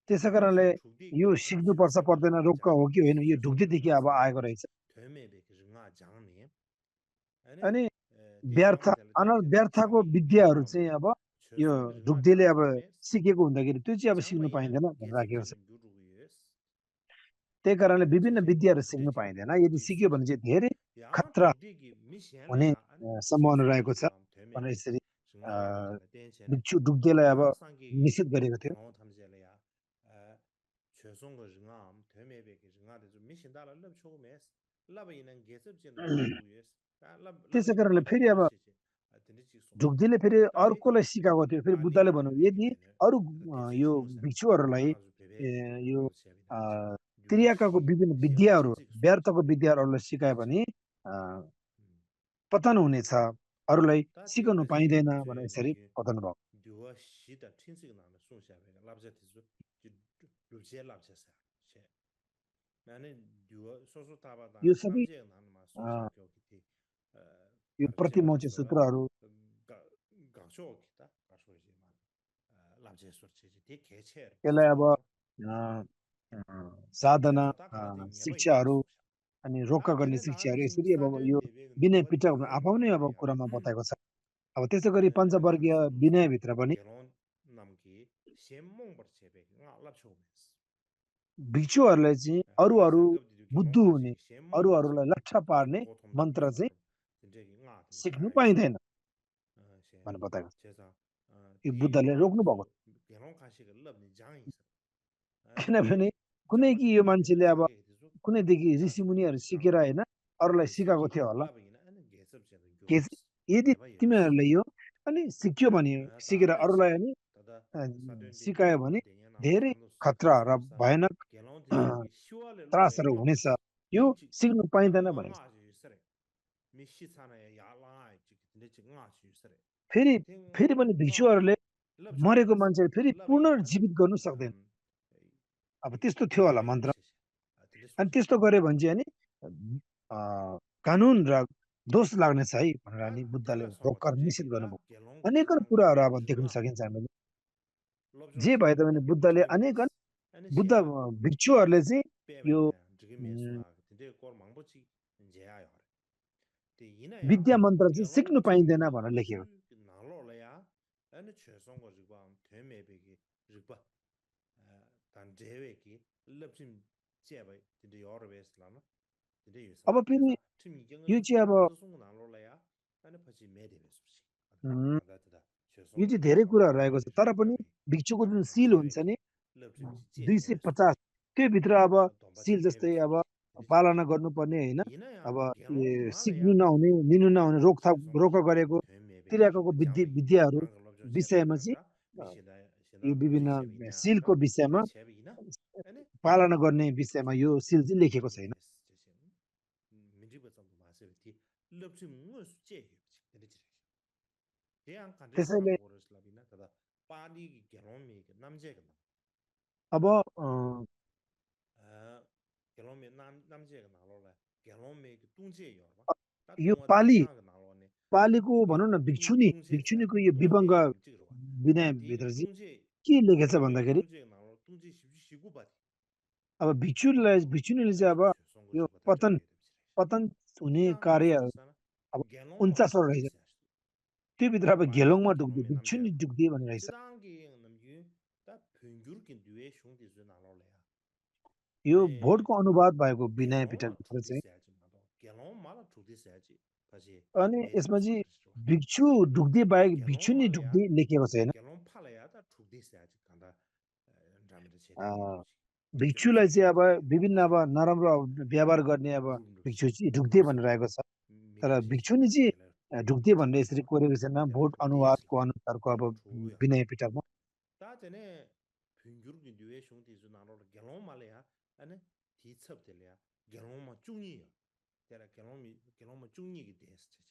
त्यसै कारणले यो सिक्नुपर्छ पर्दैन, रोक्क हो कि होइन, यो ढुक्दीदेखि अब आएको रहेछ। अनि व्यर्थको विद्याहरू चाहिँ अब यो ढुक्दीले अब सिकेको हुँदाखेरि त्यो चाहिँ अब सिक्नु पाइँदैन भनेर राखेको छ। त्यही कारणले विभिन्न विद्याहरू सिक्नु पाइँदैन। यदि सिक्यो भने चाहिँ धेरै खतरा हुने सम्भावना रहेको छ भनेर यसरी भिक्षु ढुक्दीलाई अब निषेध गरेको थियो। त्यसै कारणले फेरि अब ढुक्दीले फेरि अर्कोलाई सिकाएको थियो। फेरि बुद्धले भन्नु यदि अरू यो भिक्षुहरूलाई यो त्रियाकाको विभिन्न विद्याहरू व्यर्थको विद्याहरूलाई सिकायो भने पतन हुनेछ, अरूलाई सिकाउनु पाइँदैन भनेर यसरी बताउनु भएको। यो सबै यो प्रतिमोचे सूत्रहरू यसलाई अब साधना शिक्षाहरू अनि रोक्क गर्ने शिक्षाहरू यसरी अब यो विनय पिटक आफू नै अब कुरामा बताएको छ। अब त्यसै गरी पञ्चवर्गीय विनयभित्र पनि भिक्षुहरूलाई चाहिँ अरू बुद्धु हुने, अरूहरूलाई लट्ठा पार्ने मन्त्र चाहिँ सिक्नु पाइँदैन भनेर बताएको छ। यो बुद्धले रोक्नु भएको। किनभने कुनै कि यो मान्छेले अब कुनैदेखि ऋषिमुनिहरू सिकेर होइन अरूलाई सिकाएको थियो होला। यदि तिमीहरूले यो अनि सिक्यो भने, सिकेर अरूलाई अनि सिकायो भने धेरै खतरा र भयानक त्रासहरू हुनेछ, यो सिक्नु पाइँदैन भने। फेरि पनि भिक्षुहरूले मरेको मान्छे फेरि पुनर्जीवित गर्नु सक्दैन। अब त्यस्तो थियो होला मन्त्र। अनि त्यस्तो गर्यो भने चाहिँ अनि कानुन र दोष लाग्नेछ है भनेर अनि बुद्धले रोक्क निषेध गर्नुभयो। अनेकन कुराहरू अब देख्न सकिन्छ हामीले। जे भए तापनि बुद्धले बुद्ध भिक्षुहरूले चाहिँ यो 제야 요 이나야 विद्या मन्त्र चाहिँ 결혼 सिक्नु पाइँदैन 중에 भनेर लेखेको 비주 나로래야 아니 최선 거지고 되매베기 르바 단 제외기 럽심 제베 근데 여러 베스라나 근데 छ। 유사 अब फेरि 그래서 팀이 यो 경은 चाहिँ अब 저송 나로래야 아니 પછી મેડે베스지 उम्, 아다다 यो 최선 चाहिँ धेरै 거지고 कुराहरू रहेको छ तर पनि 럽샤비 भिक्षुको जुन 단 सिल हुन्छ नि 제외기 럽심 제베스 250 त्यो भित्र अब 돈바치 सिल जस्तै अब 메베스 पालना गर्नुपर्ने होइन अब 이나야 결혼 सिक्नु 말아야 नहुने लिनु नहुने रोकथाक 최선 रोक 거지고 गरेको 되매베기 तिरेको 장비 विद्याहरू 방글럽 좀 विषयमा चाहिँ 제베나다 अ, 미시다 यो 시나 विभिन्न 럽직 셰비냐다 सिलको विषयमा 다 셰비나 아니 पालना गर्ने विषयमा यो सिल चाहिँ लेखेको छैन। 제베스 민지버 좀 마세티 럽직 무스 제베 근데 대한 간제 사람 त्यसैले 고르슬라비나 다다 파디 결혼미 남제가 अब 아 결혼미 남제가 나로라 결혼미 뚱제요 다 यो 뚱어 대상가 나로네 पालीको भनौँ न 뚱제 भिक्षुनीको यो विभङ्ग 뚱제 찍으러 विनयभित्र 디 चाहिँ 뚱제 के लेखेछ 결혼미 भन्दाखेरि 뚱제 나로 뚱제 시구 바디 अब भिक्षुनीले चाहिँ 아니 अब 최선 यो 거지고 다 되게 पतन हुने 이단 कार्य 가르치잖아 अब 개놈 49 वटा 막 रहेछ। 죽디 त्योभित्र अब पाली घेलोङमा ढुक्दै 개놈이 भिक्षुनी 남제가 ढुक्दै भनेर रहेछ। 지단기 남기 다 평균긴 뒤에兄弟주 나로래야 यो 네 भोटको अनुवाद भएको विनय 개놈만 पिटकभित्र 죽디 चाहिँ 써야지 나도 개놈만 죽디 써야지 다시 अनि यसमा 매디베스 चाहिँ 그리스도 भिक्षु ढुक्दै बाहेक 개놈 भिक्षुनी 말이야 ढुक्दै लेखेको छैन। 개놈 팔아야 다 죽디 써야지 간다 ramita a, chede yedu chede भिक्षुलाई चाहिँ अब chede विभिन्न अब नराम्रो व्यवहार गर्ने अब rum भिक्षु चाहिँ ढुक्दै rum भनेर आएको छ। तर mingje che भिक्षुनी चाहिँ gele ढुक्दै भनेर changde यसरी ba कोरेको छैन। ya भोट de अनुवादको sla अनुसारको अब chu ya Vinay पिटकमा ta tene pyungyur gi duwe shung ti zu na ro gelong ma le ya ane ti chap de le ya gelong ma chung yi ya tera gelong ma chung yi gi de che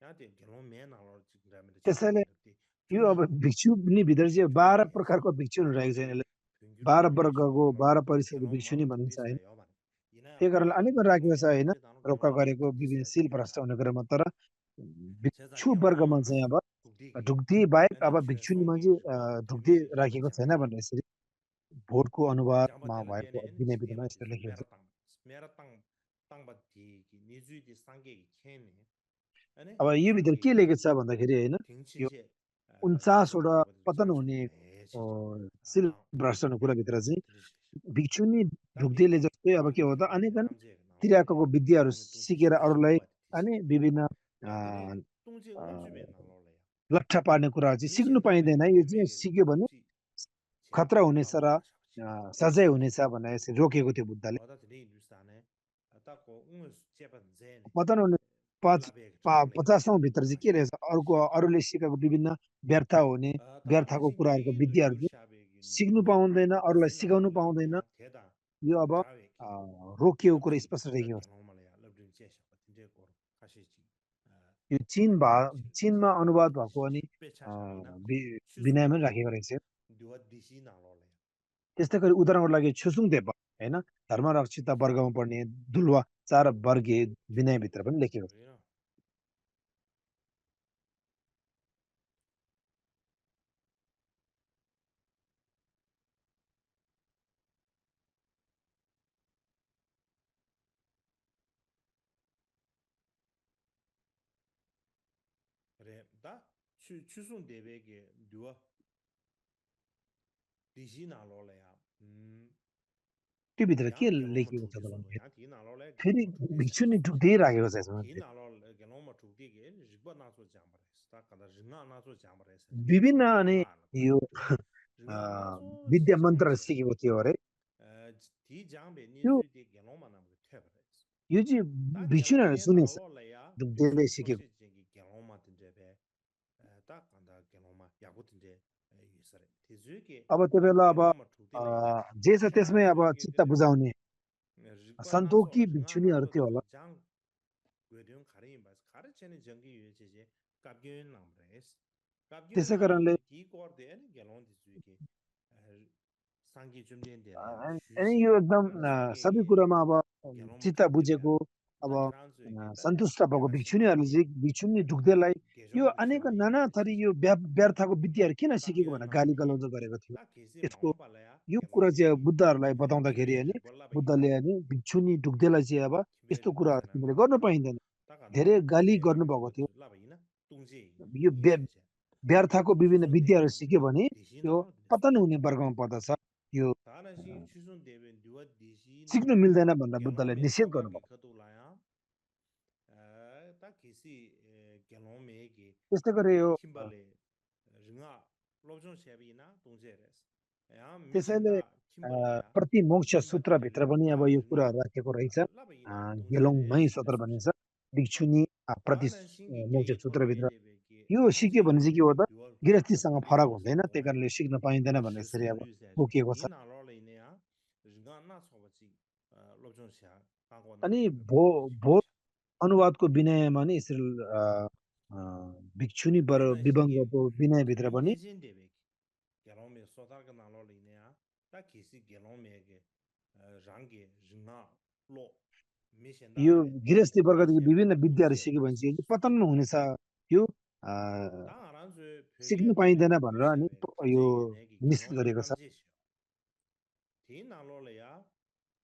ya de gelong me na ro ji gra me de che त्यसैले de यो chung अब yi भिक्षुनी भित्र चाहिँ chung yi 12 de प्रकारको भिक्षुहरू रहेको छ। de यसले pyungyur gi 12 duwe shung वर्गको na ro 12 परिषदको gelong ma भिक्षुनी la chu भनिन्छ de sa होइन। yo ba ina त्यही कारणले pa अनेक li राखेको gelong छ me होइन, nam de da ro रोका gelong ma गरेको chu de विभिन्न sa सिल ji भ्रष्ट da हुने क्रममा। तर cheza भिक्षु gelong वर्गमा ma la चाहिँ अब chu de gi ढुक्दै बाहेक ane अब chue song भिक्षुनीमा gi चाहिँ rigba ढुक्दै pyungyur gi du राखेको छैन jamba भनेर यसरी भोटको jamba अनुवादमा tela भएको tene ene Vinay chige पिटकमा ba यस्तो tisu लेखिएको छ। mera tang ba di ki nizu di sangge ki kene ane अब यो भित्र sangge के ki लेखेको छ भन्दाखेरि होइन, tingchi यो che 49 sangche वटा tangba di पतन kyangche हुने me che che सिल tang भ्रष्ट हुने कुराभित्र चाहिँ tiri shi भिक्षुनी ta di ढुक्दैले जस्तै अब के pali हो त gelong me अनेकन namje ga nalo le तिरेको विद्याहरू gelong me tungchi सिकेर shibu shigu अरूलाई ba di shi अनि विभिन्न ta tene a, tungchi a, ngomchi be nalo le लट्ठा पार्ने कुराहरू चाहिँ mi she सिक्नु da ne पाइँदैन। यो pyo me चाहिँ ge सिक्यो भने lepchi che खतरा हुनेछ ma र ma la shabu chi tiri सजाय shi हुनेछ भनेर यसरी रोकेको थियो बुद्धले। oda tene industane ta ko ungus chepan zene पतन हुने पाँच labe ge chambale 50औं भित्र चाहिँ के kashi रहेछ अर्को अरूले सिकाएको विभिन्न व्यर्थ हुने ta व्यर्थको kashi कुराहरूको ngegi विद्याहरू ndu चाहिँ shabe ge सिक्नु ndu पाउँदैन, अरूलाई zina सिकाउनु lo le पाउँदैन। ya theda यो अब jawe ki रोकिएको कुरो lapsin स्पष्ट da देखिएको छ। gelong mala ya labdin che sha tinde ko kashi chi यो chi चीनमा अनुवाद भएको अनि pe cha अ, sha ina वि- shusung विनयमा de राखेको रहेछ। duwa dishi na lo le त्यस्तै गरी उदाहरणको लागि छुसुङ देव होइन, धर्मरक्षित वर्गमा पर्ने दुलवा 4 वर्गीय विनयभित्र पनि लेखेको छ। you know re da chusung de be ge duwa dishi na lo le ya त्योभित्र के yang gelong ma लेखिएको chu छ di त so भन्दाखेरि yang ti na lo le फेरि gelong ma chu di sa भिक्षुनी ढुक्दै राखेको छ यसमा। ti na lo gelong ma chu di ge rigba na so jang bare sta ka da ringa na so jang bare sa विभिन्न अनि ringa na यो ringa na so विद्या jang मन्त्र che सिकेको थियो अरे। ti jang be ni त्यो zu di gelong ma na mo the bare यो चाहिँ ta gelong भिक्षुनीहरूले me na सुनेछ lo le ya ढुक्दैले so सिकेको। she jing gi gelong ma tin de be ta ka da gelong ma ya gu tin de yu sa re ti zu ge अब त्यो बेला अब gelong ma chu di le ya जे छ cha त्यसमै अब zu ge चित्त de ne बुझाउने rigba na so सन्तोकी ringa na भिक्षुनीहरू so थियो ge होला। jang gwedyon kharin bas khar chene jangi yu che je kapgyen nam res kapgyen त्यसै nam कारणले ki kor de ne gelon di su ke sangi chumden de le अनि shus यो एकदम an sangi सबै ge कुरामा अब gelon ma चित्त chu di le बुझेको अब ta kiran su ke ta सन्तुष्ट भएको peba shi भिक्षुनीहरूले चाहिँ भिक्षुनी ढुक्दैलाई यो gejong gi अनेक sheba नाना ye थरी che यो व्यर्थको विद्याहरू किन सिकेको kapgyen भनेर nam गाली ge गलौज गरेको थियो। ta kesi यसको maung pa la ya यो कुरा चाहिँ बुद्धहरूलाई बताउँदाखेरि अनि बुद्धले अनि भिक्षुनी ढुक्देलाई चाहिँ अब यस्तो कुराहरू तिमीले गर्न पाइँदैन धेरै गाली गर्नुभएको थियो यो व्यर्थको विभिन्न विद्याहरू सिक्यो भने यो पतन हुने वर्गमा पर्दछ यो सिक्न मिल्दैन भनेर बुद्धले निषेध गर्नुभयो त्यस्तै गरी यो त्यसैले प्रति मोक्ष सूत्रभित्र पनि अब यो कुराहरू राखेको रहेछ गेलोङमै सूत्र भनिन्छ भिक्षुनी प्रति मोक्ष सूत्रभित्र यो सिक्यो भने चाहिँ के हो त गृहस्थीसँग फरक हुँदैन त्यही कारणले सिक्न पाइँदैन भन्ने यसरी अब तोकिएको छ अनि भो भो अनुवादको विनयमा नि यसरी भिक्षुनी विभङ्गको विनयभित्र पनि यो गृहस्थी वर्गदेखि विभिन्न विद्याहरू सिक्यो भने चाहिँ पतनमा हुनेछ यो सिक्नु पाइँदैन भनेर अनि यो निश्चित गरेको छ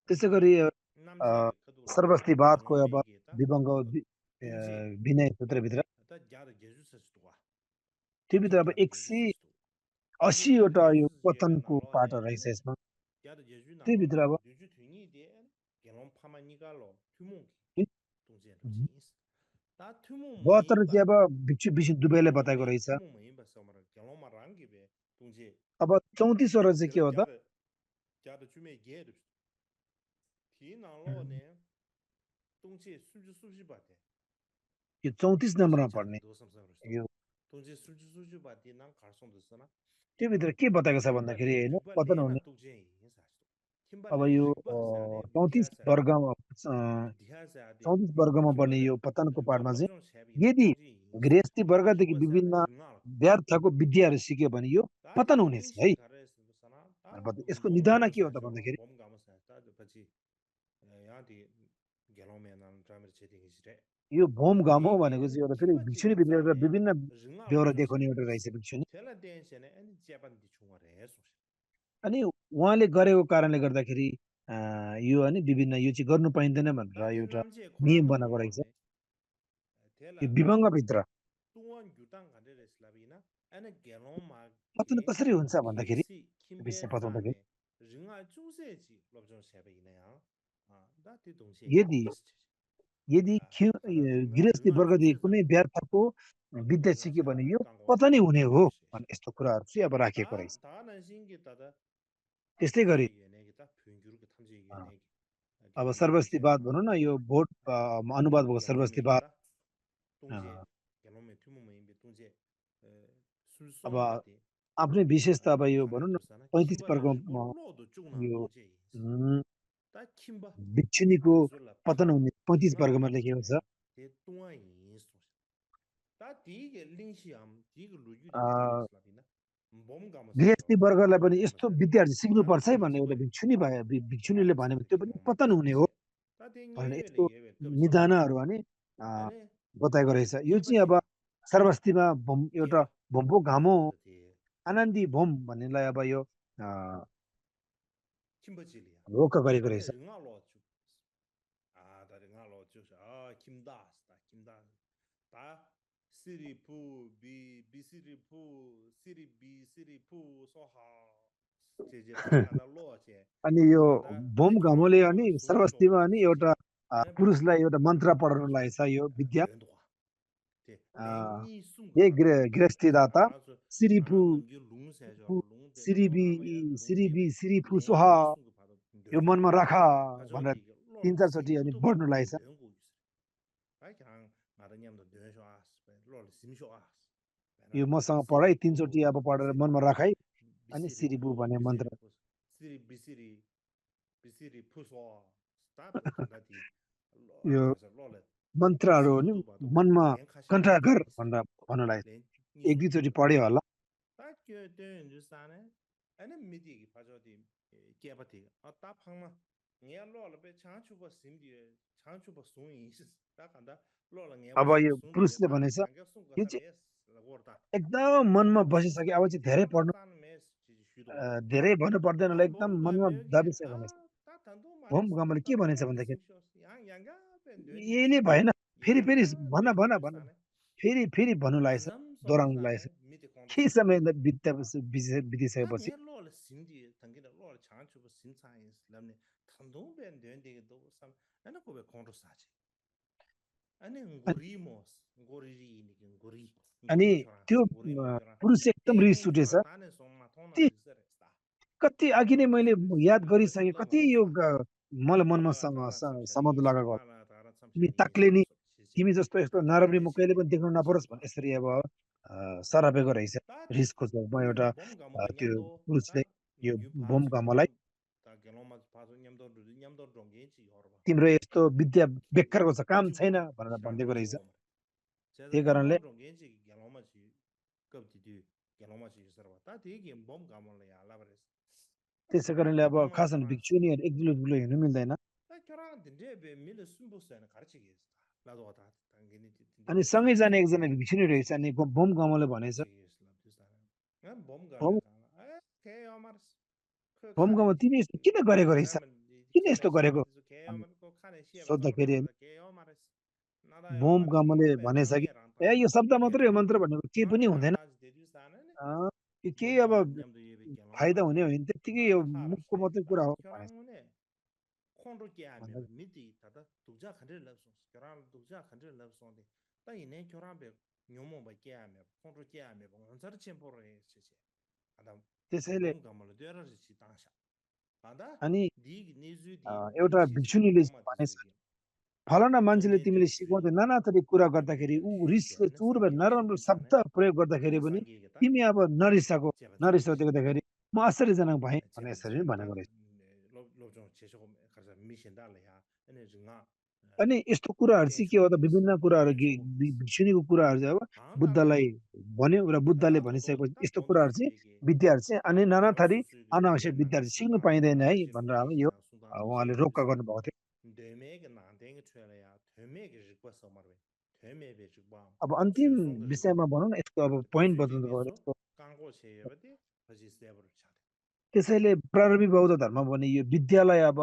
त्यसै गरी सर्वस्तिवादको अब विभङ्ग विनय सूत्रभित्र त्योभित्र अब 180वटा यो पतनको पाठ रहेछ यसमा त्योभित्र अब 72 चाहिँ अब भिक्षु विष्णु दुबैले बताएको रहेछ अब 34वटा चाहिँ के हो त यो 34 नम्बरमा पढ्ने यो त्योभित्र के बताएको छ भन्दाखेरि होइन पतन हुने अब यो 34 वर्गमा पर्ने यो पतनको पाठमा चाहिँ यदि गृहस्थी वर्गदेखि विभिन्न व्यर्थको विद्याहरू सिक्यो भने यो पतन हुनेछ है यसको निदान के हो त भन्दाखेरि यो भोम घामो भनेको चाहिँ एउटा फेरि भिक्षुनीभित्र एउटा विभिन्न बेहोरा देखाउने एउटा रहेछ भिक्षुनी अनि उहाँले गरेको कारणले गर्दाखेरि यो अनि विभिन्न यो चाहिँ गर्नु पाइँदैन भनेर एउटा नियम बनाएको रहेछ यो विभङ्गभित्र पतन कसरी हुन्छ भन्दाखेरि विषय बताउँदाखेरि यदि गृहस्थी वर्गदेखि कुनै व्यर्थको विद्या सिक्यो भने यो पतनै हुने हो भन्ने यस्तो कुराहरू चाहिँ अब राखिएको रहेछ त्यस्तै गरी अब सर्वस्तिवाद भनौँ न यो भोट अनुवाद भएको सर्वस्तिवाद अब आफ्नै विशेषता अब यो भनौँ न 35 वर्गमा यो भिक्षुनीको पतन हुने 35 वर्गमा लेखेको छ गृहस्थी वर्गलाई पनि यस्तो विद्यार्थी सिक्नुपर्छ है भन्ने एउटा भिक्षुनीले भन्यो भने त्यो पनि पतन हुने हो भनेर यस्तो निदानहरू अनि बताएको रहेछ यो चाहिँ अब सर्वस्तिमा एउटा भोम्पो घामो आनन्दी भोम भन्नेलाई अब यो रोक गरेको रहेछ अनि यो भोम घामोले अनि सर्वस्तिमा अनि एउटा पुरुषलाई एउटा मन्त्र पढाउन लागेछ यो विद्या हे गृहस्थी दाता सिरिफु सिरिफु सोहा यो मनमा राख भनेर 3-4 चोटि अनि बढ्नु लागेछ यो मसँग पढाइ 3 चोटि अब पढेर मनमा राखाइ अनि सिरिफु भन्ने मन्त्र यो मन्त्रहरू नि मनमा कन्ठा गर भनेर भन्नलाई 1-2 चोटि पढ्यो होला अब यो पुरुषले भनेछ यो चाहिँ एकदम मनमा बसिसके अब चाहिँ धेरै पढ्नु धेरै भन्नु पर्दैन होला एकदम मनमा दाबी छ भने भोम गमले के भनेछ भन्दाखेरि यहिले भएन फेरि फेरि भन भन भन फेरि फेरि भन्नु लागेछ दोहोऱ्याउनु लागेछ केही समय बितेपछि बितिसकेपछि अनि त्यो पुरुष एकदम रिस उठेछ कति कति अघि नै मैले याद गरिसकेँ कति यो मलाई मनमा सम्बन्ध लगाएको तिमी ताक्ले नि तिमी जस्तो यस्तो नराम्री म कहिले पनि देख्नु नपरोस् भने यसरी अब सरापेको रहेछ रिसको म एउटा त्यो पुरुषले यो बोम गमलाई तिम्रो यस्तो विद्या बेकारको छ काम छैन भनेर भनिदिएको रहेछ त्यही कारणले त्यसै कारणले अब खास भिक्षुनीहरू एक्लो हिँड्नु मिल्दैन अनि सँगै जाने एकजना भिक्षुनी रहेछ अनि बोम गमले भनेछ बोम गम तिमी यस्तो किन गरेको रहेछ किन यस्तो गरेको सोद्धाखेरि बोम गमले भनेछ कि ए यो शब्द मात्रै हो मन्त्र भनेको केही पनि हुँदैन केही अब फाइदा हुने होइन त्यतिकै यो मुखको मात्रै कुरा हो त्यसैले अनि एउटा भिक्षुनीले भनेछ फलाना मान्छेले तिमीले सिकाउँदै नाना थरी कुरा गर्दाखेरि ऊ रिसले चुर भएर नराम्रो शब्द प्रयोग गर्दाखेरि पनि तिमी अब नरिसाको देख्दाखेरि म आश्चर्यजनक भएँ भने यसरी भनेको रहेछ अनि यस्तो कुराहरू चाहिँ के हो त विभिन्न कुराहरू भिक्षुनीको कुराहरू चाहिँ अब बुद्धलाई भन्यो र बुद्धले भनिसकेपछि यस्तो कुराहरू चाहिँ विद्याहरू चाहिँ अनि नाना थरी अनावश्यक विद्याहरू सिक्नु पाइँदैन है भनेर अब यो उहाँले रोक्का गर्नुभएको थियो अब अन्तिम विषयमा भनौँ न यसको अब पोइन्ट बताउनु पर्यो त्यसैले प्रारम्भिक बौद्ध धर्म भने यो विद्यालाई अब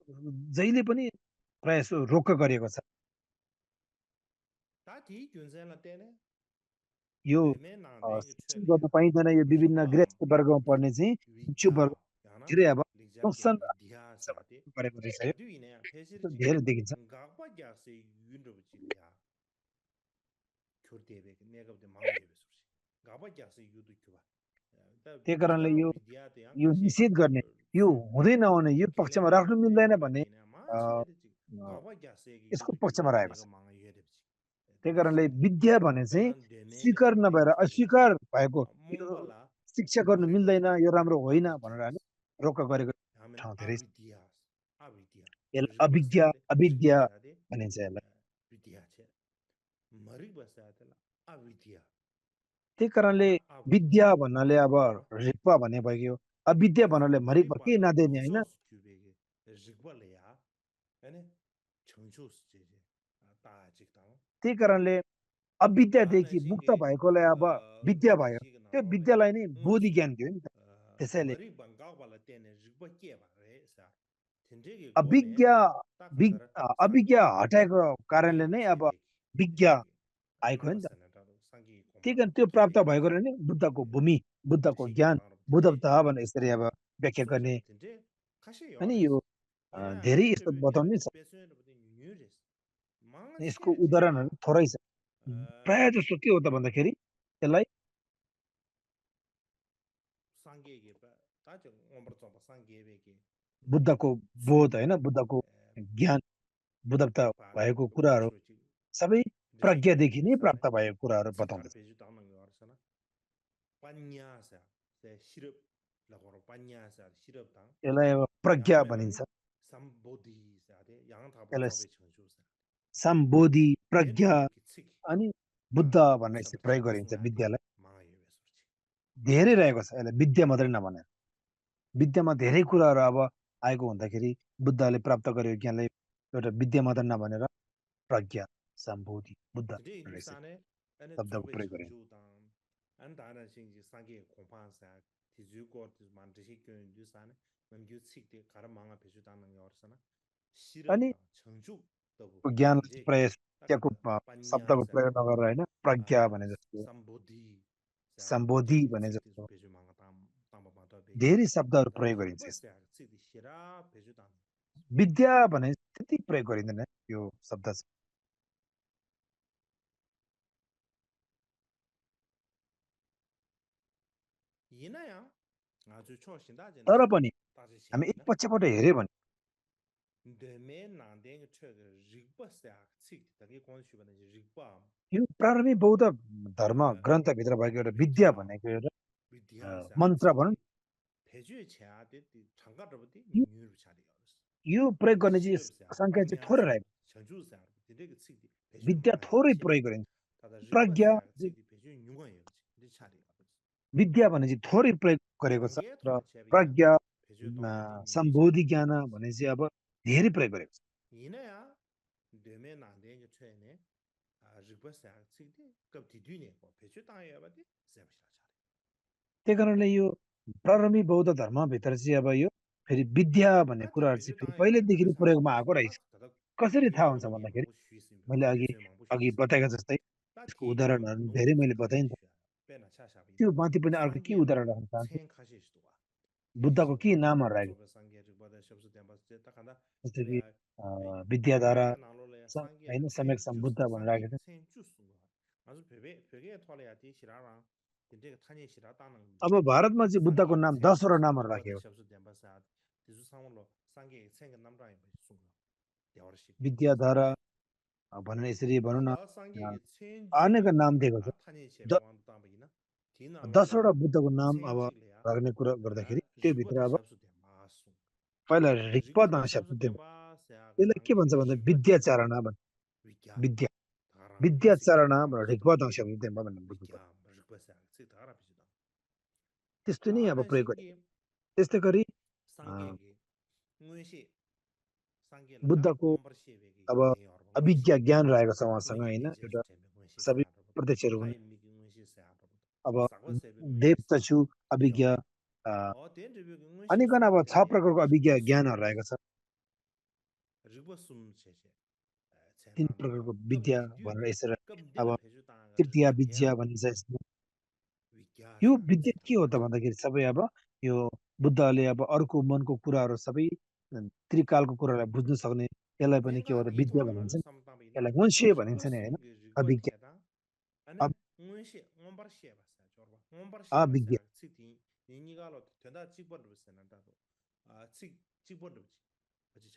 जहिले पनि प्राय रोक्क गरिएको छ यो शिक्षण गर्न पाइँदैन यो विभिन्न गृहस्थ वर्गमा पर्ने चाहिँ भिक्षु वर्ग धेरै अब गरेको रहेछ धेरै देखिन्छ त्यही कारणले यो निषेध गर्ने यो हुँदै नहुने यो पक्षमा राख्नु मिल्दैन भन्ने यसको पक्षमा रहेको छ त्यही कारणले विद्या भने चाहिँ स्वीकार नभएर अस्वीकार भएको शिक्षा गर्नु मिल्दैन यो राम्रो होइन भनेर रोक्क गरेको ठाउँ धेरै यसलाई अविद्या भनिन्छ यसलाई त्यही कारणले विद्या भन्नाले अब रिक्वा भन्ने भयो अविद्या भन्नाले मरिकमा केही नदिने होइन त्यही कारणले अविद्यादेखि मुक्त भएकोलाई अब विद्या भयो त्यो विद्यालाई नै बोधि ज्ञान दियो नि त त्यसैले अविज्ञा हटाएको कारणले नै अब विज्ञा आएको हो नि त त्यही कारण त्यो प्राप्त भएको नै बुद्धको भूमि बुद्धको ज्ञान बुद्धता भनेर यसरी अब व्याख्या गर्ने अनि यो धेरै यस्तो बताउने छ यसको उदाहरणहरू थोरै छ प्राय जस्तो के हो त भन्दाखेरि त्यसलाई बुद्धको बोध होइन बुद्धको ज्ञान बुद्धता भएको कुराहरू सबै प्रज्ञादेखि नै प्राप्त भएको कुराहरू बताउँदछ यसलाई अब प्रज्ञा भनिन्छ यसलाई सम्बोधि प्रज्ञा अनि बुद्ध भन्ने प्रयोग गरिन्छ विद्यालाई धेरै रहेको छ यसलाई विद्या मात्रै नभनेर विद्यामा धेरै कुराहरू अब आएको हुँदाखेरि बुद्धले प्राप्त गरेको ज्ञानलाई एउटा विद्या मात्र नभनेर प्रज्ञा सम्बोधि बुद्ध शब्दको प्रयोग गरिन्छ 디즈고 만드시 교인들산에 남규 측대 가르망아 배주다는 거라서나 अनि 시럽다 청죽 더부 ज्ञानलाई 겐제 प्रयोग त्यहाँको 딱한다 शब्दको पान्या사 प्रयोग नगरेर होइन प्रज्ञा भने जस्तो सम्बोधि सम्बोधि भने 측대 जस्तो 배주망아 담바마도 베기 धेरै शब्दहरू प्रयोग गरिन्छ यसमा। 르버스야 측대 시라 배주다 विद्या भने त्यति प्रयोग गरिँदैन यो शब्द चाहिँ। 이나야 아주 초신다제는 तर पनि 다시 हामी एक 시야이나 पक्षबाट हेऱ्यो भने 데메 나데가 최가 르버스야 측대 되게 권슈바는 르버 यो प्रारम्भिक बौद्ध धर्म ग्रन्थभित्र भएको एउटा विद्या भनेको एउटा विद्यासा मन्त्र भनौँ। 배주의 제아데 장가르버디 यो 뉴르 차리가 यो प्रयोग गर्ने चाहिँ 시럽사 सङ्ख्या चाहिँ थोरै 반야사 रहेको। 전주사 되게 측디 배주 विद्या 망아 थोरै 치 प्रयोग गरिन्छ। 다다 प्रज्ञा 르버스야 측디 배주 융어요 이제 차리가 विद्या भने चाहिँ थोरै प्रयोग गरेको छ 단계 र 토나 제비야 प्रज्ञा 배주 동아디 뉴 सम्बोधि 차리 ज्ञान भने चाहिँ अब धेरै प्रयोग गरेको छ। 이내야 되메 나데가 최네 아 르버스야 측디 급디 뒤네 배주 땅에 봐디 세브시라 차리 त्यही कारणले यो प्रारम्भिक बौद्ध धर्मभित्र चाहिँ अब यो फेरि विद्या भन्ने 아다 कुराहरू चाहिँ 배주 फेरि 땅에 पहिल्यैदेखि 다다 नै प्रयोगमा 사람들 आएको रहेछ। 다다 कसरी थाहा हुन्छ 교주는 भन्दाखेरि 망고 쉬스임 मैले 배주 망고 अघि 쉬스 बताएको जस्तै त्यसको 다티 교는 उदाहरणहरू धेरै 농부 मैले बताएँ नि त। 카시슈야 빼나 차샤비나 त्यो माथि पनि अर्को के 상계로 उदाहरण राख्न चाहन्छु। 생 카시슈도가 बुद्धको के नामहरू राखेको 저거 상계를 받아 셔서 템바스 딱 한다 जस्तो 저래 कि 아이 विद्याधारा 베베 나로래 상계를 होइन 생 सम्यक सम्बुद्ध 주스 भनेर 상계 राखेको 생 주스 아주 베베 토레야티 시라랑 근데 타니 시라 따는 थियो। अब भारतमा चाहिँ बुद्धको नाम 10वटा नामहरू 받아 राखेको। 셔서 템바스 디수 상물로 상계 생긴 남라이 순가 대어시 विद्याधारा भनेर यसरी भनौँ न 다다 상계의 अनेक 생주도 नाम दिएको छ। 타니 셰베완 따버기나 디나로 10वटा बुद्धको नाम अब 생질이야 राख्ने कुरा गर्दाखेरि त्यो भित्र रिगबत अब शब्द दे मासु पहिला ऋग्पद रिगबत शब्द शब्द दे दिनु। बास या त्यसलाई के भन्छ भन्दा विद्याचारणा भन्छ। विज्ञा विद्या धारा विद्याचारणा भनेर ऋग्पद शब्द दिनु भन्ने बुझ्नु। विज्ञा रिगबत से से धारा पिछदा त्यस्तो नै अब लाना प्रयोग सिंगी गरिन्छ। त्यस्तै गरी सांगेगे मुयशी सांगे बुद्धको नम्बर सेवेगे अब ये और अविज्ञा ज्ञान रहेको छ उहाँसँग मुयशी होइन, तेजे एउटा चेमे मुयशी से सबै आरो प्रत्यक्षहरू हुने। टाइम मिकी मुयशी से आरो अब सागो सेवे मुयशी देवचक्षु अभिज्ञ ओ तेन रिव्यू मुयशी अनेक अब 6 प्रकारको अभिज्ञ ज्ञानहरू रहेको छ। रिगबत सुन छे 3 प्रकारको विद्या भनेर यसरी अब अब तृतीय विद्या भनिन्छ यसमा। यो विद्या के हो त भन्दाखेरि सबै अब यो बुद्धले अब अर्को मनको कुराहरू सबै त्रिकालको कुरालाई बुझ्न सक्ने यसलाई पनि के हो त विद्या भनिन्छ नि। यसलाई वंशीय भनिन्छ नि होइन, अभिज्ञ अब अभिज्ञ।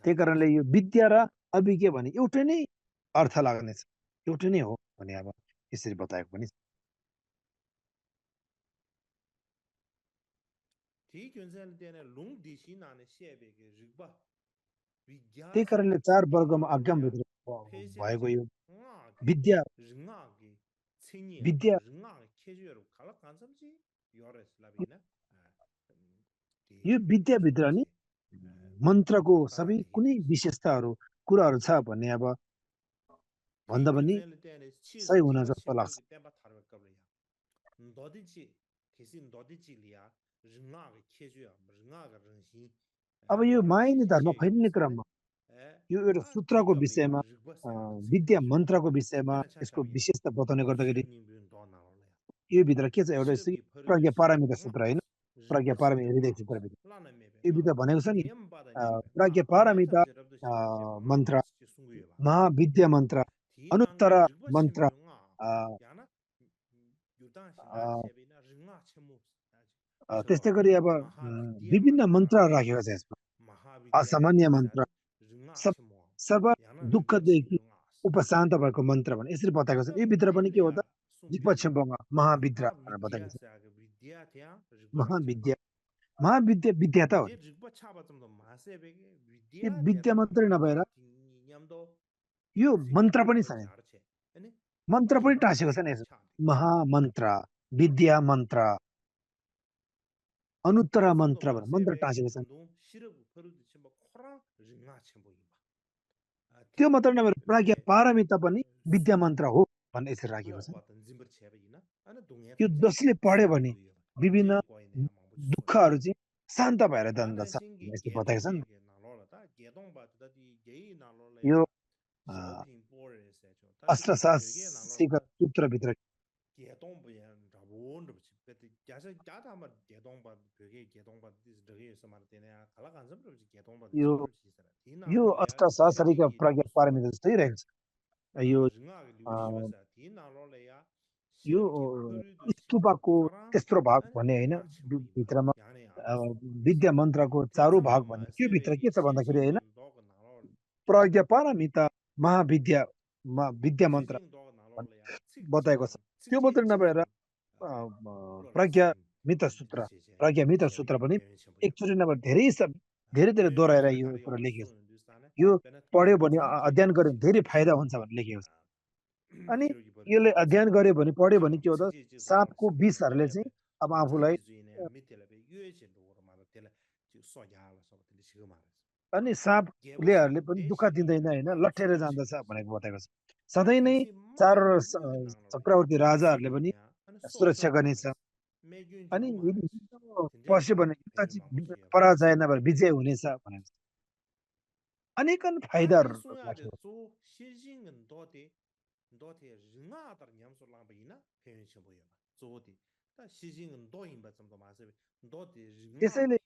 त्यही कारणले यो विद्या र अभिज्ञ भने एउटै नै अर्थ लाग्नेछ, एउटै नै हो भने अब यसरी बताएको पनि छ। त्यही कारणले 4 वर्गमा आज्ञाभित्र भएको यो विद्या विद्या यो विद्याभित्र नि मन्त्रको सबै कुनै विशेषताहरू कुराहरू छ भन्ने अब भन्दा पनि सही हुन जस्तो लाग्छ। अब यो मायने धर्म फैलिने क्रममा यो एउटा सूत्रको विषयमा विद्या मन्त्रको विषयमा यसको विशेषता बताउने गर्दाखेरि यो भित्र के छ एउटा प्रज्ञा पारमिता सूत्र होइन, प्रज्ञा पारमिता हृदय सूत्रभित्र यो भित्र भनेको छ नि प्रज्ञा पारमिता मन्त्र, महाविद्या मन्त्र, अनुत्तर मन्त्र, त्यस्तै गरी अब विभिन्न मन्त्रहरू राखेको छ यसमा। असामान्य मन्त्र, सर्व दुःखदेखि उपशान्त भएको मन्त्र भने यसरी बताएको छ। यो भित्र पनि के हो त पश्चिमबङ्ग महाविद्या भनेर बताएको छ। महाविद्या महाविद्या विद्या त हो, यो विद्या मात्रै नभएर यो मन्त्र पनि छ नि, मन्त्र पनि टाँसेको छ नि यसमा। महामन्त्र, विद्या मन्त्र, अनुत्तर मन्त्र भनेर मन्त्र टाँसेको छ। त्यो मात्र नभएर प्रज्ञा पारमिता पनि विद्या मन्त्र हो भन्ने यसरी राखेको छ। यो जसले पढ्यो भने विभिन्न दुःखहरू चाहिँ शान्त भएर जान्छ 야단신기 यस्तो बताएको छ नि 개동기게 나로라다 개동바다디 예이 यो 나로래야 अ, 쇼핑 보레세죠 다시 되게 अष्टशास्त्रीको 나로라다 सूत्रभित्र 개동부야 잡온도 그때 야서 야다마 개동바 되게 개동바 되게서 말때냐 갈라간섭도 개동바 यो 첨불 시스라 यो 디나로래야 अष्टशास्त्रीको 시르기 प्रज्ञा पारमिता जस्तै रहेको छ यो ring아 अ, 리우시버사 디나로래야 यो 시르기 퍼르도 स्तुपाको 심바타라 तेस्रो भाग 아니 भन्ने होइन 링아 첨부이마 भित्रमा 야네 अ, 알았어 विद्या मन्त्रको चारौँ भाग भन्ने 대참마 त्यो भित्र 세베기 के छ भन्दाखेरि होइन 실징 도가 나로 प्रज्ञा पारमिता महाविद्या विद्या मन्त्र 실징 도가 나로래야 बताएको छ 측지람 त्यो मात्रै 측지 नभएर 지람 불러라 प्रज्ञा 심 मित्र सूत्र 드시제 प्रज्ञा मित्र सूत्र 시럽기 पनि 표현 첨부야 एकचोटि नभएर धेरै धेरै धेरै 교회 दोहोऱ्याएर 문제를 यो 가리고 कुरा लेखेको छ 쏘는 뉴스안에 यो 배나 पढ्यो 탐구 भने 중기 अध्ययन गर्यो भने धेरै फाइदा 지시야 हुन्छ भनेर लेखेको छ अनि 시럽기 버릇 यसले अध्ययन गर्यो भने पढ्यो भने के हो त 측지 지사람 साँपको विषहरूले चाहिँ अब आफूलाई 측지 주인의 밑에를 유해진도 말아 때려 쏘야라 소리 지금 말했어 अनि साँपलेहरूले पनि दुःख दिँदैन होइन लट्ठेर जान्दछ भनेको बताएको छ सधैँ नै 디시 चार 마다 유해가 चक्रवर्ती 나로래 राजाहरूले पनि 시로냐 아니 सुरक्षा 쏘서 गर्नेछ 말했어 매균 अनि 지금 यदि 말했어 युद्ध 근데 पस्यो भने युद्ध 배를 चाहिँ 망보지 पराजय नभएर विजय हुनेछ भनेको छ अनेकन फाइदाहरू 아디송야데 राखेको छ 조 실징은 도데 링아다 냠솔랑바이나 페인시 보여 조디 다 시징은 도인바 좀더 마세 도데 링아 त्यसैले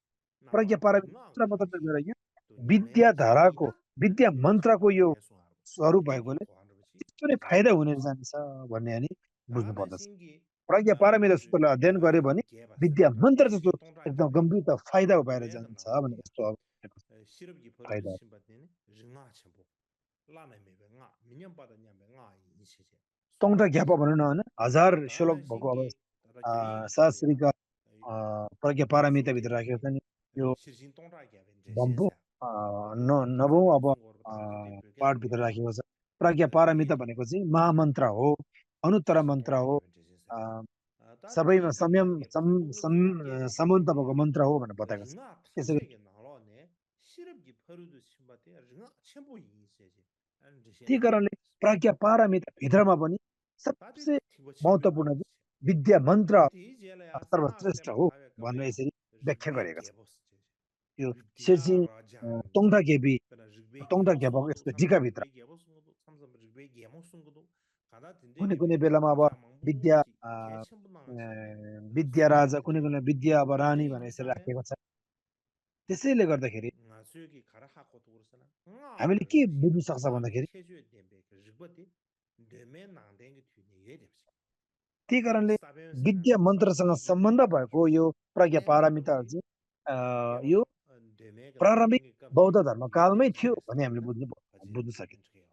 प्रज्ञा 나로데 पारमित्र 링아 मतलब मेरो यो 또 विद्याधाराको 냠메 विद्या मन्त्रको यो 배송하고 स्वरूप 이게 भएकोले 고하는지 त्यस्तो नै फाइदा हुने जान्छ भन्ने अनि बुझ्नु 야다 पर्दछ 신기 प्रज्ञा पारमिता सूत्रलाई अध्ययन गर्यो भने 개봤어 विद्या मन्त्र जस्तो 시기 동자 एकदम 개배 गम्भीर त फाइदा भएर 뇌가 जान्छ भने 나로데야 यस्तो 시럽기 버릇 फाइदा 심바데네 링아 첨부 라나메베 nga minyan pada nyambe nga inisije तोङटा soya घ्यापा भनौँ न होइन हजार श्लोक 다다 भएको अब 신기 다다 게이 돌이야 शास्त्रीका प्रज्ञा पारमिताभित्र राखेको छ नि यो 실진 동라게 벤제 भम्पू 신사 नवौँ अब 중국어 당고디 베게서 पाठभित्र 미야서 राखेको छ प्रज्ञा पारमिता 베게지 भनेको चाहिँ महामन्त्र हो अनुत्तर 실진 मन्त्र हो 동라게 벤제 신사 सबैमा 다디 संयम 동라게 봉봉지가 समन्त 깨바데 भएको मन्त्र हो भनेर बताएको छ 링아 त्यसै गरी 탐색에 나로네 시럽기 퍼르도 심바데 링아 첨부 이세지 아니 त्यही 지시나 कारणले प्रज्ञा पारमिता भित्रमा पनि 다디 सबसे 티보 महत्त्वपूर्ण 첨부 चाहिँ विद्या मन्त्र 다디 제라야 상하고 सर्वश्रेष्ठ हो 땜바 하베 भनेर 갑에 यसरी व्याख्या 르베 गरेको छ 게보스 यो 르디야 शेरजी 라잔 तोङटा घेबी 그러나 르베 तोङटा 게보스 घेपाको 것도 यसको 삼삼 टिकाभित्र 르베 게보스 것도 삼삼 르베 게모스 것도 가다 कुनै 딘데게 कुनै 베 बेलामा अब 라자 विद्या 망보지 개첨부 나가서 विद्या राजा कुनै कुनै विद्या अब रानी 근데 भनेर यसरी 인도산에 राखेको छ त्यसैले गर्दाखेरि 수역이 가라하고도 그러잖아 हामीले 응아를 के 지시나 बुझ्नु सक्छ 응아베 भन्दाखेरि 체주에 덴베 그 르버티 데메 나den게 튀네 예데스 त्यही 데 कारणले 사베스나 विद्या मन्त्रसँग 사베기 सम्बन्ध भएको यो प्रज्ञा पारमिताहरू 땡게로디 चाहिँ 게바 यो 데메가 प्रारम्भिक 나den게 बौद्ध 깜디 धर्मकालमै थियो भन्ने हामीले 예데스나 बुझ्नु 가지 सकिन्छ 인트게요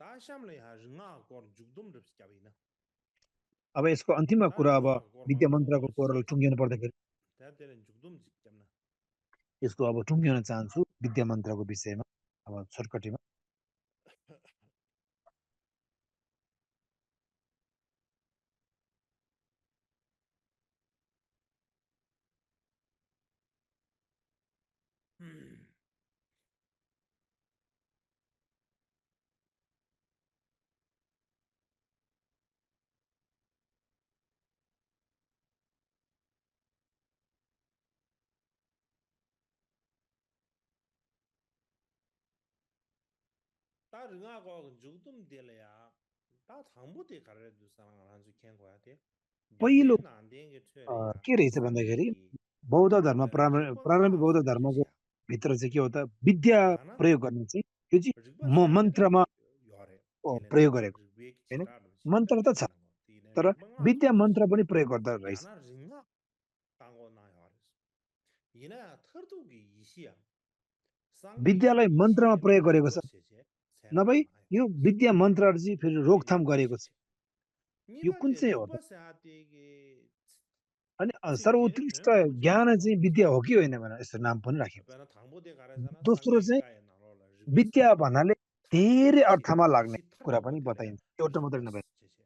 다시함le 하 응아 거 죽돔 르스캬비나 अब यसको अन्तिममा 다 कुरा अब 응아 거 विद्या 망보 मन्त्रको कोरल टुङ्गिनु पर्दाखेरि 대대는 죽돔 직접나 यसको अब टुङ्गिन चाहन्छु विद्या मन्त्रको विषयमा अब छोटकटीमा 다 응아고 죽돔 될래야 다 당보대 가르도 사람을 한주 캔 거야 돼 पहिलो 되면 안 되는 게 최래야 के रहेछ भन्दाखेरि 삼백이 बौद्ध धर्म प्रारम्भिक 르버가 बौद्ध धर्मको 소리지야 भित्र चाहिँ के हो त विद्या 가나 प्रयोग गर्ने चाहिँ यो चाहिँ 르버샤 되나 मन्त्रमा 요래 प्रयोग 텔레나라 गरेको 르베기 होइन 치라도 मन्त्र त छ 되는 거 तीने तर 르버가 विद्या 소리지 मन्त्र पनि प्रयोग गर्दा रहेछ 야나 링아 당고 나 요래 이나 터두기 이시야 상기 विद्यालाई मन्त्रमा 이시에 प्रयोग गरेको छ 르버세제 नभई 세나나 यो विद्या मन्त्रहरू चाहिँ फेरि रोकथाम 이네 गरेको छ 이시제 यो कुन 니바데 चाहिँ हो त 르버사데게 अनि 측제 सर्वोत्कृष्ट 되는 거지 ज्ञान चाहिँ विद्या हो कि होइन भनेर यस्तो नाम पनि राखेको छ 아빠는 당보대 가라잖아 दोस्रो चाहिँ 상계가에 나로라 विद्या 르버사데 भन्नाले धेरै 시 अर्थमा लाग्ने 시 कुरा 털고 पनि 버텔래야 बताइन्छ एउटा मात्रै 르버스 नभएर 제제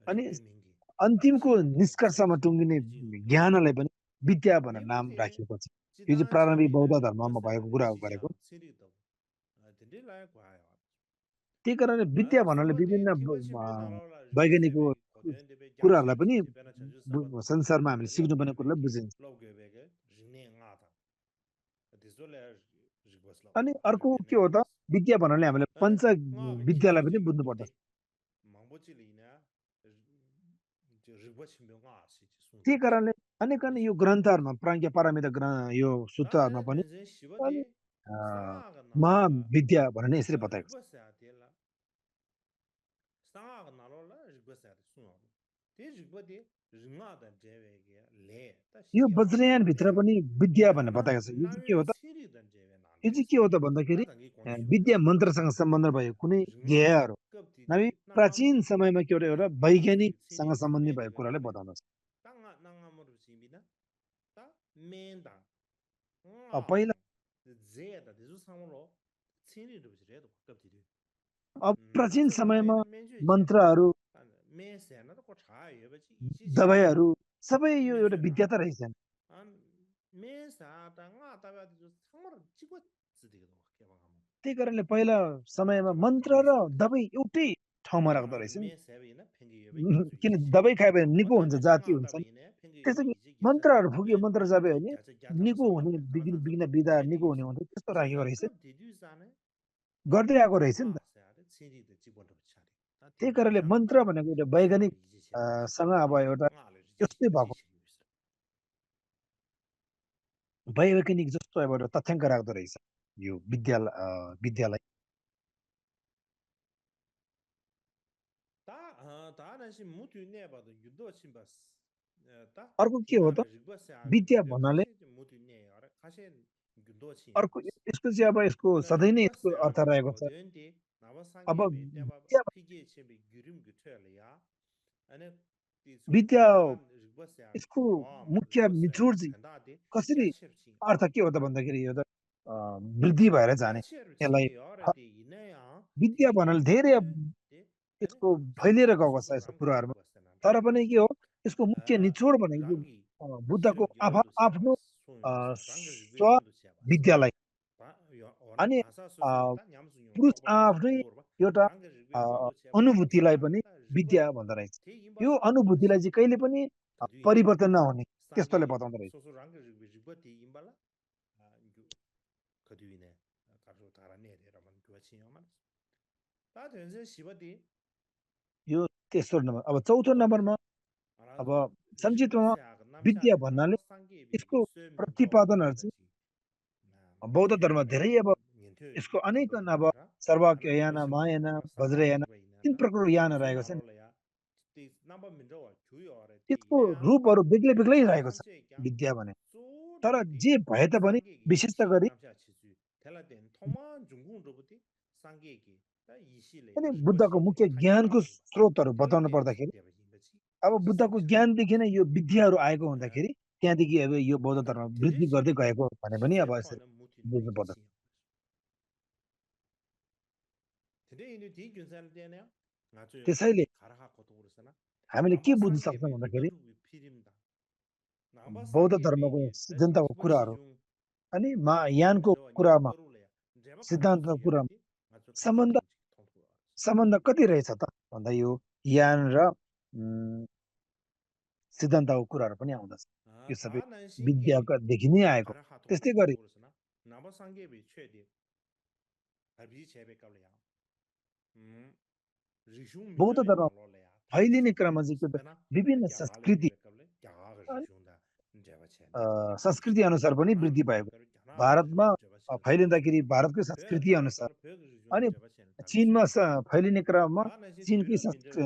अनि 르베 민기 अन्तिमको 다시 निष्कर्षमा टुङ्गिने 지지 ज्ञानलाई पनि विद्या भनेर नाम 니바테 राखिएको छ यो चाहिँ प्रारम्भिक बौद्ध 지단샤비나 धर्ममा भएको 르버사데 कुरा गरेको 시장 세리도 딘딜라야 과요 त्यही कारणले विद्या 아 भन्नाले 수버데 विभिन्न 티버치베 나로라 르버세베 वैज्ञानिकको कुराहरूलाई पनि संसारमा हामीले सिक्नुपर्ने कुरालाई बुझिन्छ। अनि अर्को के हो त विद्या भन्नाले हामीले पञ्च विद्यालाई पनि बुझ्नु पर्दछ। त्यही कारणले अनेक यो ग्रन्थहरूमा प्राज्ञ पारमिता यो सूत्रहरूमा पनि महाविद्या भनेर यसरी बताएको छ। यो वज्रयान भित्र पनि विद्या भनेर बताएको छ। यो चाहिँ के हो त? यो चाहिँ के हो त भन्दाखेरि विद्या मन्त्रसँग सम्बन्ध भएको कुनै ज्ञेयहरू नभए प्राचीन समयमा के एउटा वैज्ञानिकसँग सम्बन्धित भएको कुरालाई बताउँदछ। पहिला अब प्राचीन समयमा मन्त्रहरू दबाईहरू सबै यो एउटा विद्या त रहेछन्। त्यही कारणले पहिला समयमा मन्त्र र दबाई एउटै ठाउँमा राख्दो रहेछ नि। किन दबाई खायो भने निको हुन्छ, जाति हुन्छ नि। त्यसरी मन्त्रहरू फुक्यो, मन्त्र जपे भने निको हुने बिग्न बिदा निको हुने हुन्छ, त्यस्तो राखेको रहेछ, गर्दै आएको रहेछ नि त। त्यही कारणले मन्त्र भनेको एउटा वैज्ञानिक सँग अब एउटा यस्तै भएको वैज्ञानिक जस्तो अब एउटा तथ्याङ्क राख्दो रहेछ यो विद्यालाई। अर्को के हो त विद्या भन्नाले अर्को यसको चाहिँ अब यसको सधैँ नै यसको अर्थ रहेको छ। अब विद्या यसको मुख्य निचोड चाहिँ कसरी अर्थ के हो त भन्दाखेरि यो त वृद्धि भएर जाने। यसलाई विद्या भन्नाले धेरै यसको फैलिएर गएको छ यस्तो कुराहरूमा। तर पनि के हो यसको मुख्य निचोड भनेको बुद्धको आफ्नो स्व विद्यालाई अनि पुरुष आफ्नै एउटा अनुभूतिलाई पनि विद्या भन्दो रहेछ। यो अनुभूतिलाई चाहिँ कहिले पनि परिवर्तन नहुने त्यस्तोले बताउँदो रहेछ। यो तेस्रो नम्बर। अब चौथो नम्बरमा अब संक्षिप्तमा विद्या भन्नाले यसको प्रतिपादनहरू चाहिँ बौद्ध धर्म धेरै अब यसको अनेक अब सर्वाक्य यान महायान वज्रयान तीन प्रकारको यान रहेको छ नि। त्यसको रूपहरू बेग्लै बेग्लै रहेको छ विद्या भने। तर जे भए तापनि विशेष गरी बुद्धको मुख्य ज्ञानको स्रोतहरू बताउनु पर्दाखेरि अब बुद्धको ज्ञानदेखि नै यो विद्याहरू आएको हुँदाखेरि त्यहाँदेखि अब यो बौद्ध धर्म वृद्धि गर्दै गएको भने पनि अब यसरी बुझ्नु पर्छ। त्यसैले हामीले के बुझ्न सक्छौँ भन्दाखेरि बौद्ध धर्मको सिद्धान्तको कुराहरू अनि यानको कुरामा सिद्धान्तको कुरामा सम्बन्ध कति रहेछ त भन्दा यो यान र सिद्धान्तको कुराहरू पनि आउँदछ। यो सबै विद्यादेखि नै आएको। त्यस्तै गरी बौद्ध धर्म फैलिने क्रममा चाहिँ विभिन्न संस्कृति अनुसार पनि वृद्धि भएको। भारतमा फैलिँदाखेरि भारतकै संस्कृति अनुसार अनि चीनमा फैलिने क्रममा चीनकै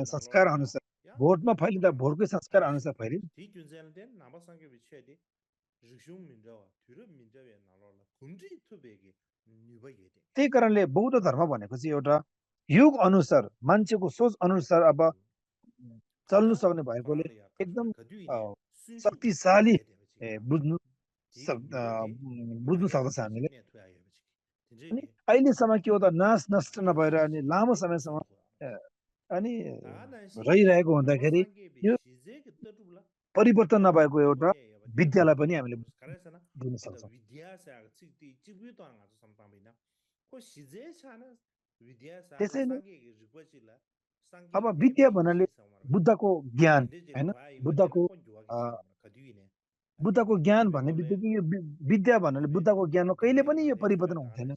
संस्कार अनुसार, भोटमा फैलिँदा भोटकै संस्कार अनुसार फैलिन्छ। त्यही कारणले बौद्ध धर्म भनेको चाहिँ एउटा युग अनुसार मान्छेको सोच अनुसार अब चल्नु सक्ने भएकोले एकदम शक्तिशाली बुझ्नु सक्दछ हामीले। अनि अहिलेसम्म के हो त नाश नष्ट नभएर अनि लामो समयसम्म अनि रहिरहेको हुँदाखेरि यो परिवर्तन नभएको एउटा विद्यालाई पनि हामीले बुझ्न सक्छौँ। त्यसैले अब विद्या भन्नाले बुद्धको ज्ञान हैन, बुद्धको बुद्धको ज्ञान भन्ने बित्तिकै यो विद्या भन्नाले बुद्धको ज्ञानमा कहिले पनि यो परिवर्तन हुँदैन।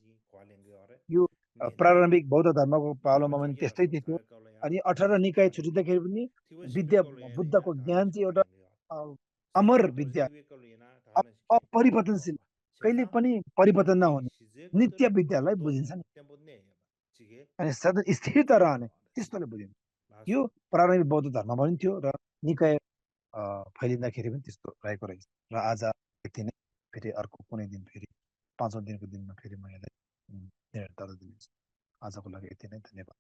यो प्रारम्भिक बौद्ध धर्मको पालोमा पनि त्यस्तै थियो। अनि 18 निकाय छुटिँदाखेरि पनि विद्या बुद्धको ज्ञान चाहिँ एउटा अमर विद्या, अपरिवर्तनशील, कहिले पनि परिवर्तन नहुने नित्य विद्यालाई बुझिन्छ नि। अनि सधैँ स्थिरता रहने त्यस्तोले बुझिन्छ। यो प्रारम्भिक बौद्ध धर्ममा पनि थियो र निकाय फैलिँदाखेरि पनि त्यस्तो रहेको रहेछ। र आज यति नै, फेरि अर्को कुनै दिन फेरि 5औं दिनको दिनमा फेरि म यसलाई निरन्तरता दिनेछु। आजको लागि यति नै, धन्यवाद।